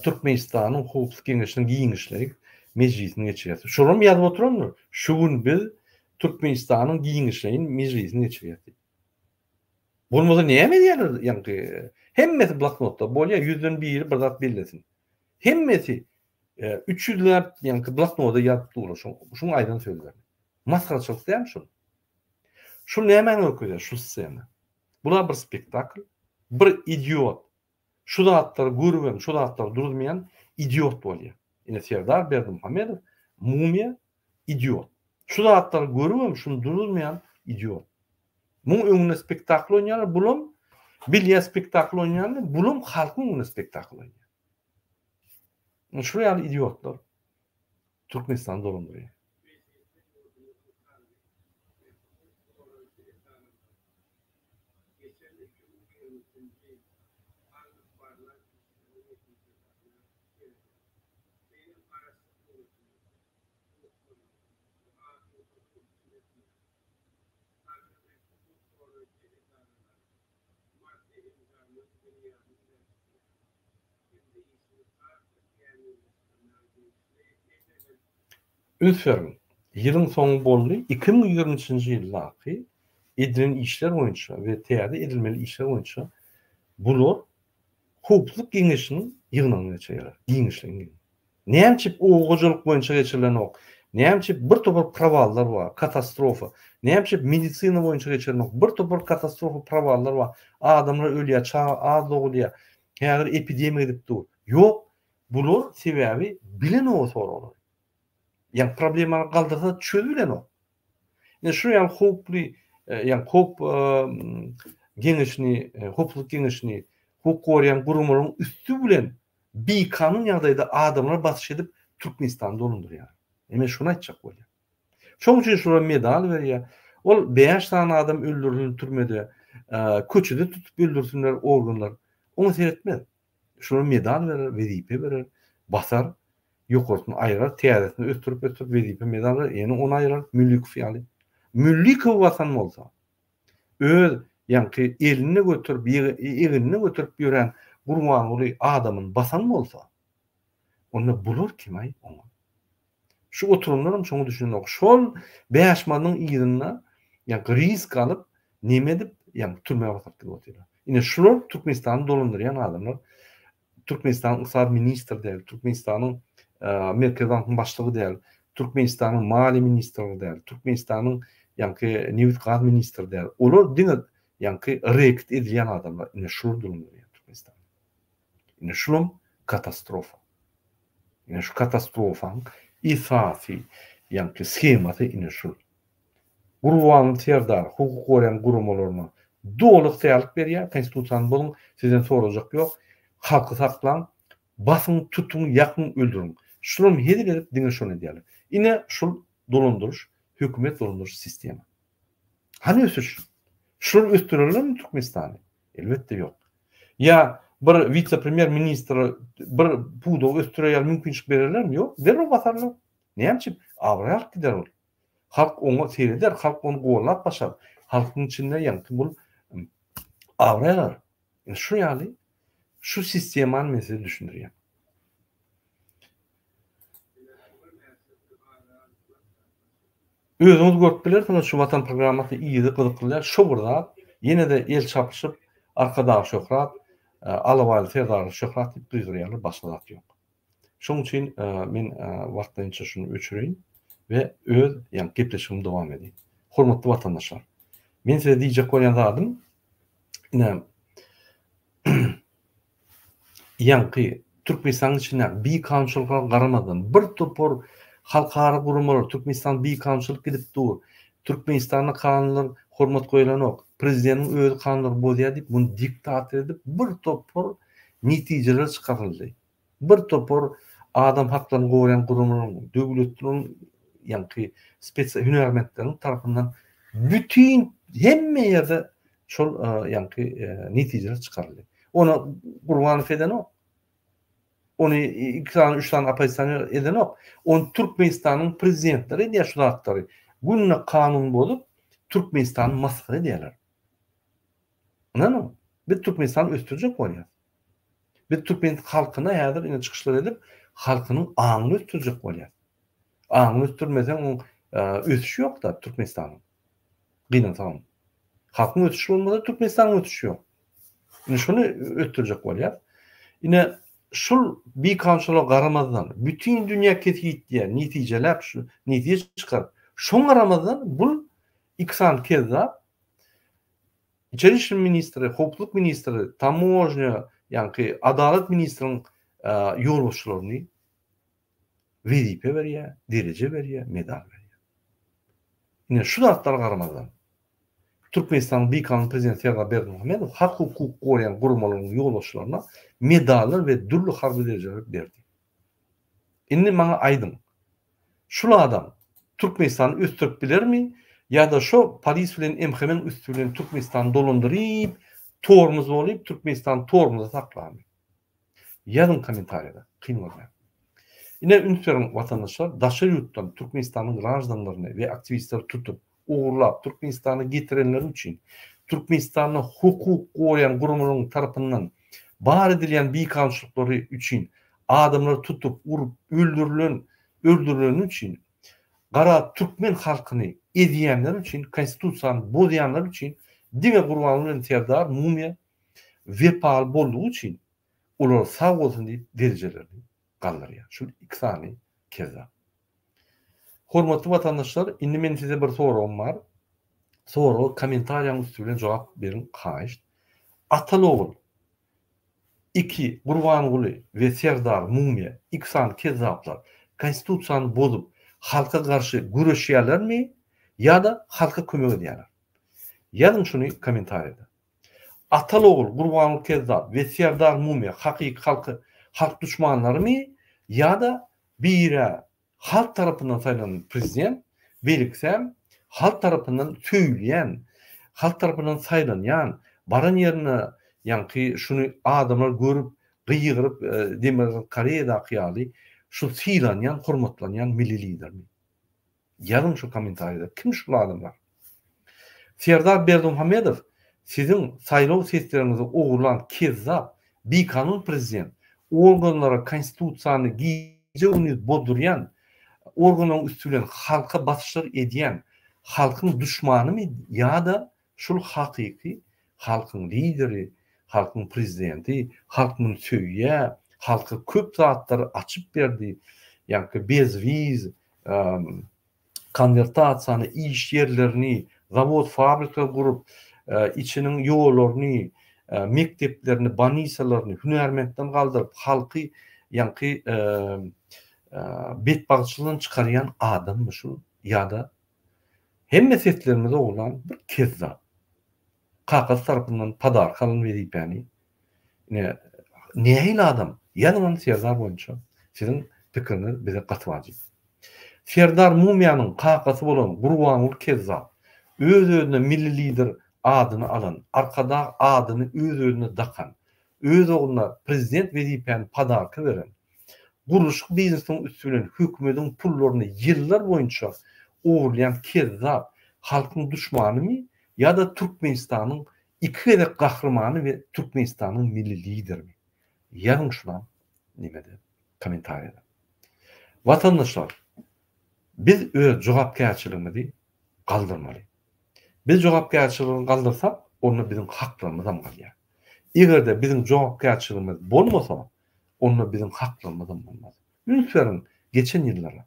A: Türkmenistanyň Howpsuzlyk Geňeşiniň giňişleýin mejlisini geçirýäris. Şolam ýazyp oturandyr. Şu gün biz Türkmenistanyň giňişleýin mejlisini geçirýäris diýip. Bolmasa näme edýärler ýaňky hemmesi bloknotda bolýar, ýüzden biri bir zat bellesin. Hemmesi üç ýüzläp ýaňky bloknoda ýazyp durlar şoň şuň aýdan sözlerini. Masgaraçylyk dälmi şul? Şul nämäni görkezýär şu stsena? Bular bir spektakl, bir idiot şu zatlary görübem şu zatlary duruzmaýan idiot bolýar. Ine Serdar Berdimuhamedow mumyýa idiot. Şu zatlary görübem şuny duruzmaýan idiot. Muň öňünde spektakl oýnaýarlar, bulam bilýär spektakl oýnaýanyny, bulam halkyň öňünde spektakl oýnaýar. Şular ýaly idiotlar Türkmenistany dolandyrýar. Üns beriň, ýylyň soňy boldy, 2023-nji ýyldaky edilen işler boýunça we täze edilmeli işler boýunça bular Howpsuzlyk geňeşiniň ýygnagyny geçirýärler, giňişleýin geňeş. Näme üçin oba hojalyk boýunça geçirilenok? Näme üçin bir topar prowallar bar, katastrofa? Näme üçin medisina boýunça geçirilenok? Bir topar katastrofa, prowallar bar. Adamlar ölýär, çaga az dogulýar. Häzir epidemiýa gidip dur. Ýok, bular sebäbi bilenok soraglary. Ýa problemany galdyrsa çözübilenok. Ine şu ýaly howply, ýa howp geňeşini, howpsuzlyk geňeşini, hukuk goraýan guramalaryň üsti bilen bikanun ýagdaýda adamlara basyş edip Türkmenistany dolandyrýar. Ine men şuny aýtjak bolýan. Şoň üçin şulara medal berýär. Ol 5 sany adam öldürilsin türmede, köçede tutup öldürsinler organlar. Oňa seretmez. Şulara medal berer, wezipe berer, basar. Ýokarsyny aýyrar, täzesini ösdürip-ösdürip wezipe medal berer, ýene ony aýyrar, Müllikow ýaly. Müllikowy basan bolsa, öz ýaňky elinde göterip, egninde göterip ýören Gurbanguly adamyny basan bolsa, onda bular kim-aý oňa? Şu oturanlaram şoňa düşünenok. Şol bäşmanyň yzynda ýaňky risk alyp, neme edip, ýaňky türmä basyryp gidip otyrlar. Ine şular Türkmenistany dolandyrýan adamlar. Türkmenistanyň ykdysady ministri däl, Türkmenistanyň Merkezi bankyň başlygy däl, Türkmenistanyň maliýe ministrligi däl, Türkmenistanyň ýaňky nebit-gaz ministri däl. Olar diňe ýaňky reket edilýän adamlar. Ine şular dolandyrýar Türkmenistany. Ine şulam katastrofa. Ine şu katastrofaň esasy ýaňky shemasy ine şul. Gurbanguly Serdar hukuk goraýan guramalaryna doly ygtyýarlyk berýär, konstitusiýany bozuň, sizden sorajak ýok, halky saklaň, basyň, tutuň, ýakyň, öldüriň. Şulam hezil edip diňe şony edýärler. Ine şul dolandyryş, hökümet dolandyryş sistema. Hany ösüş? Şular ösdürerlermi Türkmenistany? Elbetde ýok. Ýa bir wise-premýer ministre bir pudagy ösdürer ýaly mümkinçilik bererlermi? Ýok, derrew basarlar. Näme üçin? Abraý alyp gider ol. Halk oňa sereder, halk ony gollap başar. Halkyň içinde ýaňky bul abraý alar. Ine şu ýaly şu sistemany men size düşündirýän. Özüňiz görüp bilersiňiz şu Watan programmasy yzy gyzykly däl şo bir zat ýene-de el çapyşyp Arkadag şöhrat Alabaýly Serdarly şöhrat diýip gygyrýarlar başga zat ýok. Şoň üçin men wagtlaýynça şuny öçüreýin we öz ýa gepleşigimi dowam edeýin. Hormatly watandaşlar men size diýjek bolýan zadym ine Ýaňky Türkmenistanyň içindäki bikanunçylyklara garamazdan, bir topar halkara guramalar Türkmenistan bikanunçylyk gidip dur, Türkmenistanda kanunlar hormat goýlanok, prezidentiň özi kanunlary bozýar diýip, muny diktator edip bir topar netijeler çykaryldy. Bir topar adam haklaryny goraýan guramalaryň, döwletleriň ýaňky spes hünärmentleriň tarapyndan bütin hemme ýerde Şol ýaňky netijeler çykaryldy. Ony Gurbanow edenok. Ony iki sany, üç sany oppozisioner edenok. Ony Türkmenistanyň prezidentleri edýär şu zatlary. Günde kanun bozup, Türkmenistany masgara edýärler. Ynanyň, biz Türkmenistany ösdürjek bolýarys. Biz türkmen halkyna häzir ine çykyşlar edip, halkynyň aňyny ösdürjek bolýarys. Aňyny ösdürmeseň, oň ösüşi ýok-da Türkmenistanyň. Gynansagam. Halkyň ösüşi bolmasa Türkmenistanyň ösüşi ýok. Ine şuny ösdürjek bolýar. Ine şul bikanunçylyga garamazdan bütin dünýä kesgitleýär, netijeläp şu netije çykaryp, şoňa garamazdan bul iki sany kezzap İçeri işler ministri, howpsuzlyk ministri, tamožnýa, ýaňky adalat ministriniň ýolbaşçylaryny wezipe berýär, dereje berýär, medal berýär. Ine şu zatlara garamazdan, Türkmenistanyň bikanun prezidenti Serdar Berdimuhamedow hak-hukuk goraýan guramalaryň ýolbaşçylaryna medallar we dürli harby derejeler berdi. Indi maňa aýdyň, şul adam Türkmenistany ösdürip bilermi ýa-da şo polis bilen MHM-iň üsti bilen Türkmenistany dolandyryp, tormuz bolup Türkmenistany tormuzda saklarmy? Ýazyň kommentariýada, kyn görmäň. Ine üns beriň watandaşlar, daşary ýurtdan Türkmenistanyň graždanlaryny we aktiwistleri tutup, ogurlap Türkmenistana getirenleri üçin Türkmenistanda hukuk goraýan guramalaryň tarapyndan bar edilýän bikanunçylyklary üçin adamlary tutup, urup, öldürilen, öldürileni üçin gara türkmen halkyny ezýänleri üçin, konstitusiýany bozýanlar üçin diňe Gurbanguly bilen Serdar Mumyýa wepaly boldugy üçin olara sag bolsun diýip derejelerini galdyrýar. Şul iki sany kezzap. Hormatly watandaşlar indi meniň size bir soragym bar. Soraga kommentariýaň üsti bilen jogap beriň haýyşt. Ataly ogul iki Gurbanguly we Serdar Mumyýa iki sany kezzaplar konstitusiýany bozup halka garşy göreşýärlermi ýa-da halka kömek edýärler? Ýazyň şuny kommentariýada. Ataly ogul Gurbanguly Kezzap we Serdar Mumyýa hakyky halky halk duşmanlarymy ýa-da birä halk tarapyndan saýlanan prezident beýlekisäm halk tarapyndan söýülýän halk tarapyndan saýlanýan baran ýerine ýaňky şuny adamlar görüp gygyryp Demirgazyk Koreýadaky ýaly. şu sylanýan, hormatlanýan milli lidermi? Ýazyň şu kommentariýada kim şul adamlar? Serdar Berdimuhamedow siziň saýlaw sesleriňizi ogurlan kezzap, bikanun prezident, organlara konstitusiýany gije-gündiz bozdurýan, organlaryň üsti bilen halka basyşlar edýän halkyň duşmanymy ýa-da şul hakyky halkyň lideri, halkyň prezidenti, halk muny söýýär, halka köp zatlary açyp berdi, ýaňky bezwiz, konwertasiýany, iş ýerlerini, zawod-fabrikler gurup, içiniň ýollaryny, mekdeplerini, bolnisalaryny hünärmentden galdyryp, halky ýaňky betbagtçylykdan çykarýan adammy şul ýa-da hemme seslerimizi ogurlan bir kezzap? Kakasy tarapyndan podarka alan wezipäni ine nähili adam? Ýazyň ony Serdar boýunça siziň pikiriňiz bize gaty wajyp. Serdar Mumyýanyň kakasy bolan Gurbanguly kezzap öz-özüne milli lider adyny alan, Arkadag adyny öz-özüne dakan, öz ogluna prezident wezipäni podarka beren, gurluşyk biznesiniň üsti bilen hökümediň pullaryny ýyllar boýunça ogurlaýan kezzap halkyň duşmanymy ýa-da Türkmenistanyň iki gezek gahrymany we Türkmenistanyň milli liderimi? Ýazyň şunam nemede kommentariýada. Watandaşlar biz öz jogapkärçiligimizi galdyrmaly. Biz jogapkärçiligimizi galdyrsak onda biziň haklarymyzam galýar. Egerde biziň jogapkärçiligimiz bolmasa onda biziň haklarymyzam bolmaz. Üns beriň geçen ýyllara.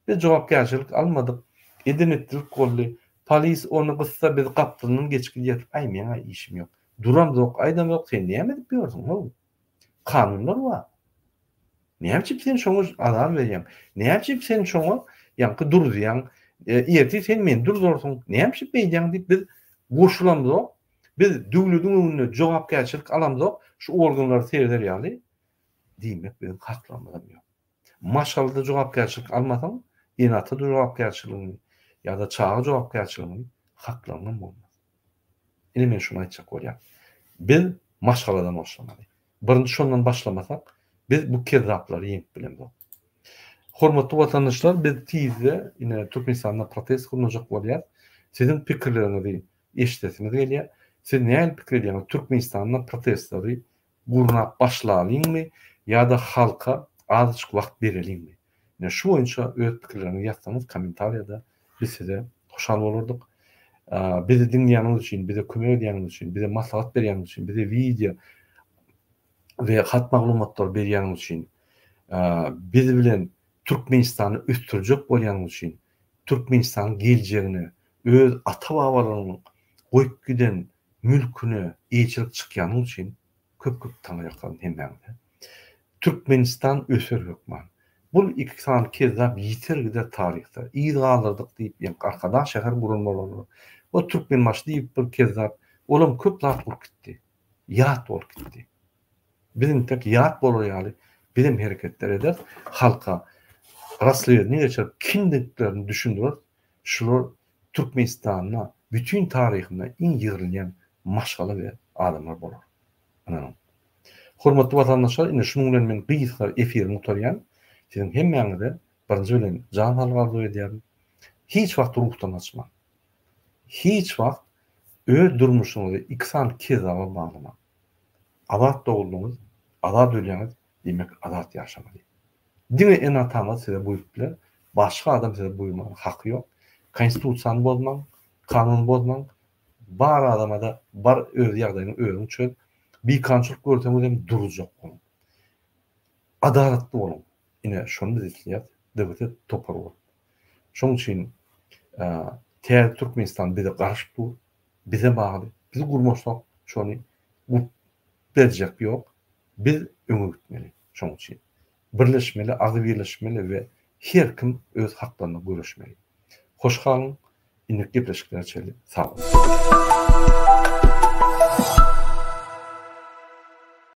A: Biz jogapkärçilik almadyk, eden-etdilik boldy. Polis ony gyssa biz gapdalyndan geçip gidýäs. Aý meň-ä işim ýok. Duramzok, aýdamzok, sen näme edip ýörsüň how? Kanunlar bar. Näme üçin sen şoňa azar berýäň? Näme üçin sen şoňa ýaňky duruzýaň? Ertir sen meni durzarsyň. Näme üçin beýdýäň diýip biz goşulamzok. Biz döwlediň öňünde jogapkärçilik alamzok. Şu organlary sereder ýaly diýmek biziň haklarymyzam ýok. Maşgalada jogapkärçilik almasaň, ene-ata jogapkärçiligini ýa-da çaga jogapkärçiligini haklaryňam bolmaz. Ine men şuny aýtjak bolýan. Biz maşgaladan başlamaly. Birinji şondan başlamasak, biz bu kezzaplary ýeňip bilemzok. Hormatly watandaşlar, biz tizde ine Türkmenistanda protest gurnajak bolýas. Siziň pikirleriňizi eşidesimiz gelýär. Siz nähili pikir edýäňiz, Türkmenistanda protestleri gurnap başlalyňmy ýa-da halka azajyk wagt bereliňmi? Ine şu boýunça öz pikirleriňizi ýazsaňyz kommentariýada biz size hoşal bolardyk. Bizi diňleýäniňiz üçin, bize kömek edýäniňiz üçin, bize maslahat berýäniňiz üçin, bize wideo we hat maglumatlary berýäniňiz üçin, biz bilen Türkmenistany ösdürjek bolýanyňyz üçin, Türkmenistanyň geljegine, öz ata-babalarynyň goýup giden mülküne eýeçilik çykýanyň üçin köp köp taňryýalkasyn hemmäňize. Türkmenistan öser hökman. Bul iki sany kezzap ýiter gider taryhda. Yz galdyrdyk diýip ýaňky Arkadag şäher guran bolarlar. O Türkmenbaşy diýip bir kezzap olam köp zat gurup gitdi. Ýat bolup gitdi. Biz intek ýat bolar ýaly bizem hereketler ederis. Halka rasledniý geçirip kimdiklerini düşündireris. Şular Türkmenistanda bütin taryhynda iň ýygrilýän maşgala we adamlar bolar. Ynanyň. Hormatly watandaşlar ine şunuň bilen men gysga efirimi gutarýan. Siziň hemmäňize birinji bilen jan saglyk arzuw edýärin. Hiç wagt ruhdan gaçmaň. Hiç wagt öz durmuşyňyzy iki sany kezzaba baglamaň. Azat doguldyňyz, azat ölýäňiz, diýmek azat ýaşamaly. Diňe ene-ataňyz size buýrup biler, başga adam size buýurmaga haky ýok. Konstitusiýany bozmaň, kanuny bozmaň, bar adamada bar öz ýagdaýyňy özüň çöz. Bikanunçylyk görseňizem durjak boluň. Adalatly boluň. Ine şony biz isleýäs DWT topary bolup. Şoň üçin täze Türkmenistan bize garaşyp dur, bize bagly. Biz gurmasak şony gurup berjek ýok. Biz öňe gitmeli şoň üçin. Birleşmeli, agzybirleşmeli we her kim öz haklaryna göreşmeli. Hoş galyň, indiki gepleşiklere çenli sag boluň.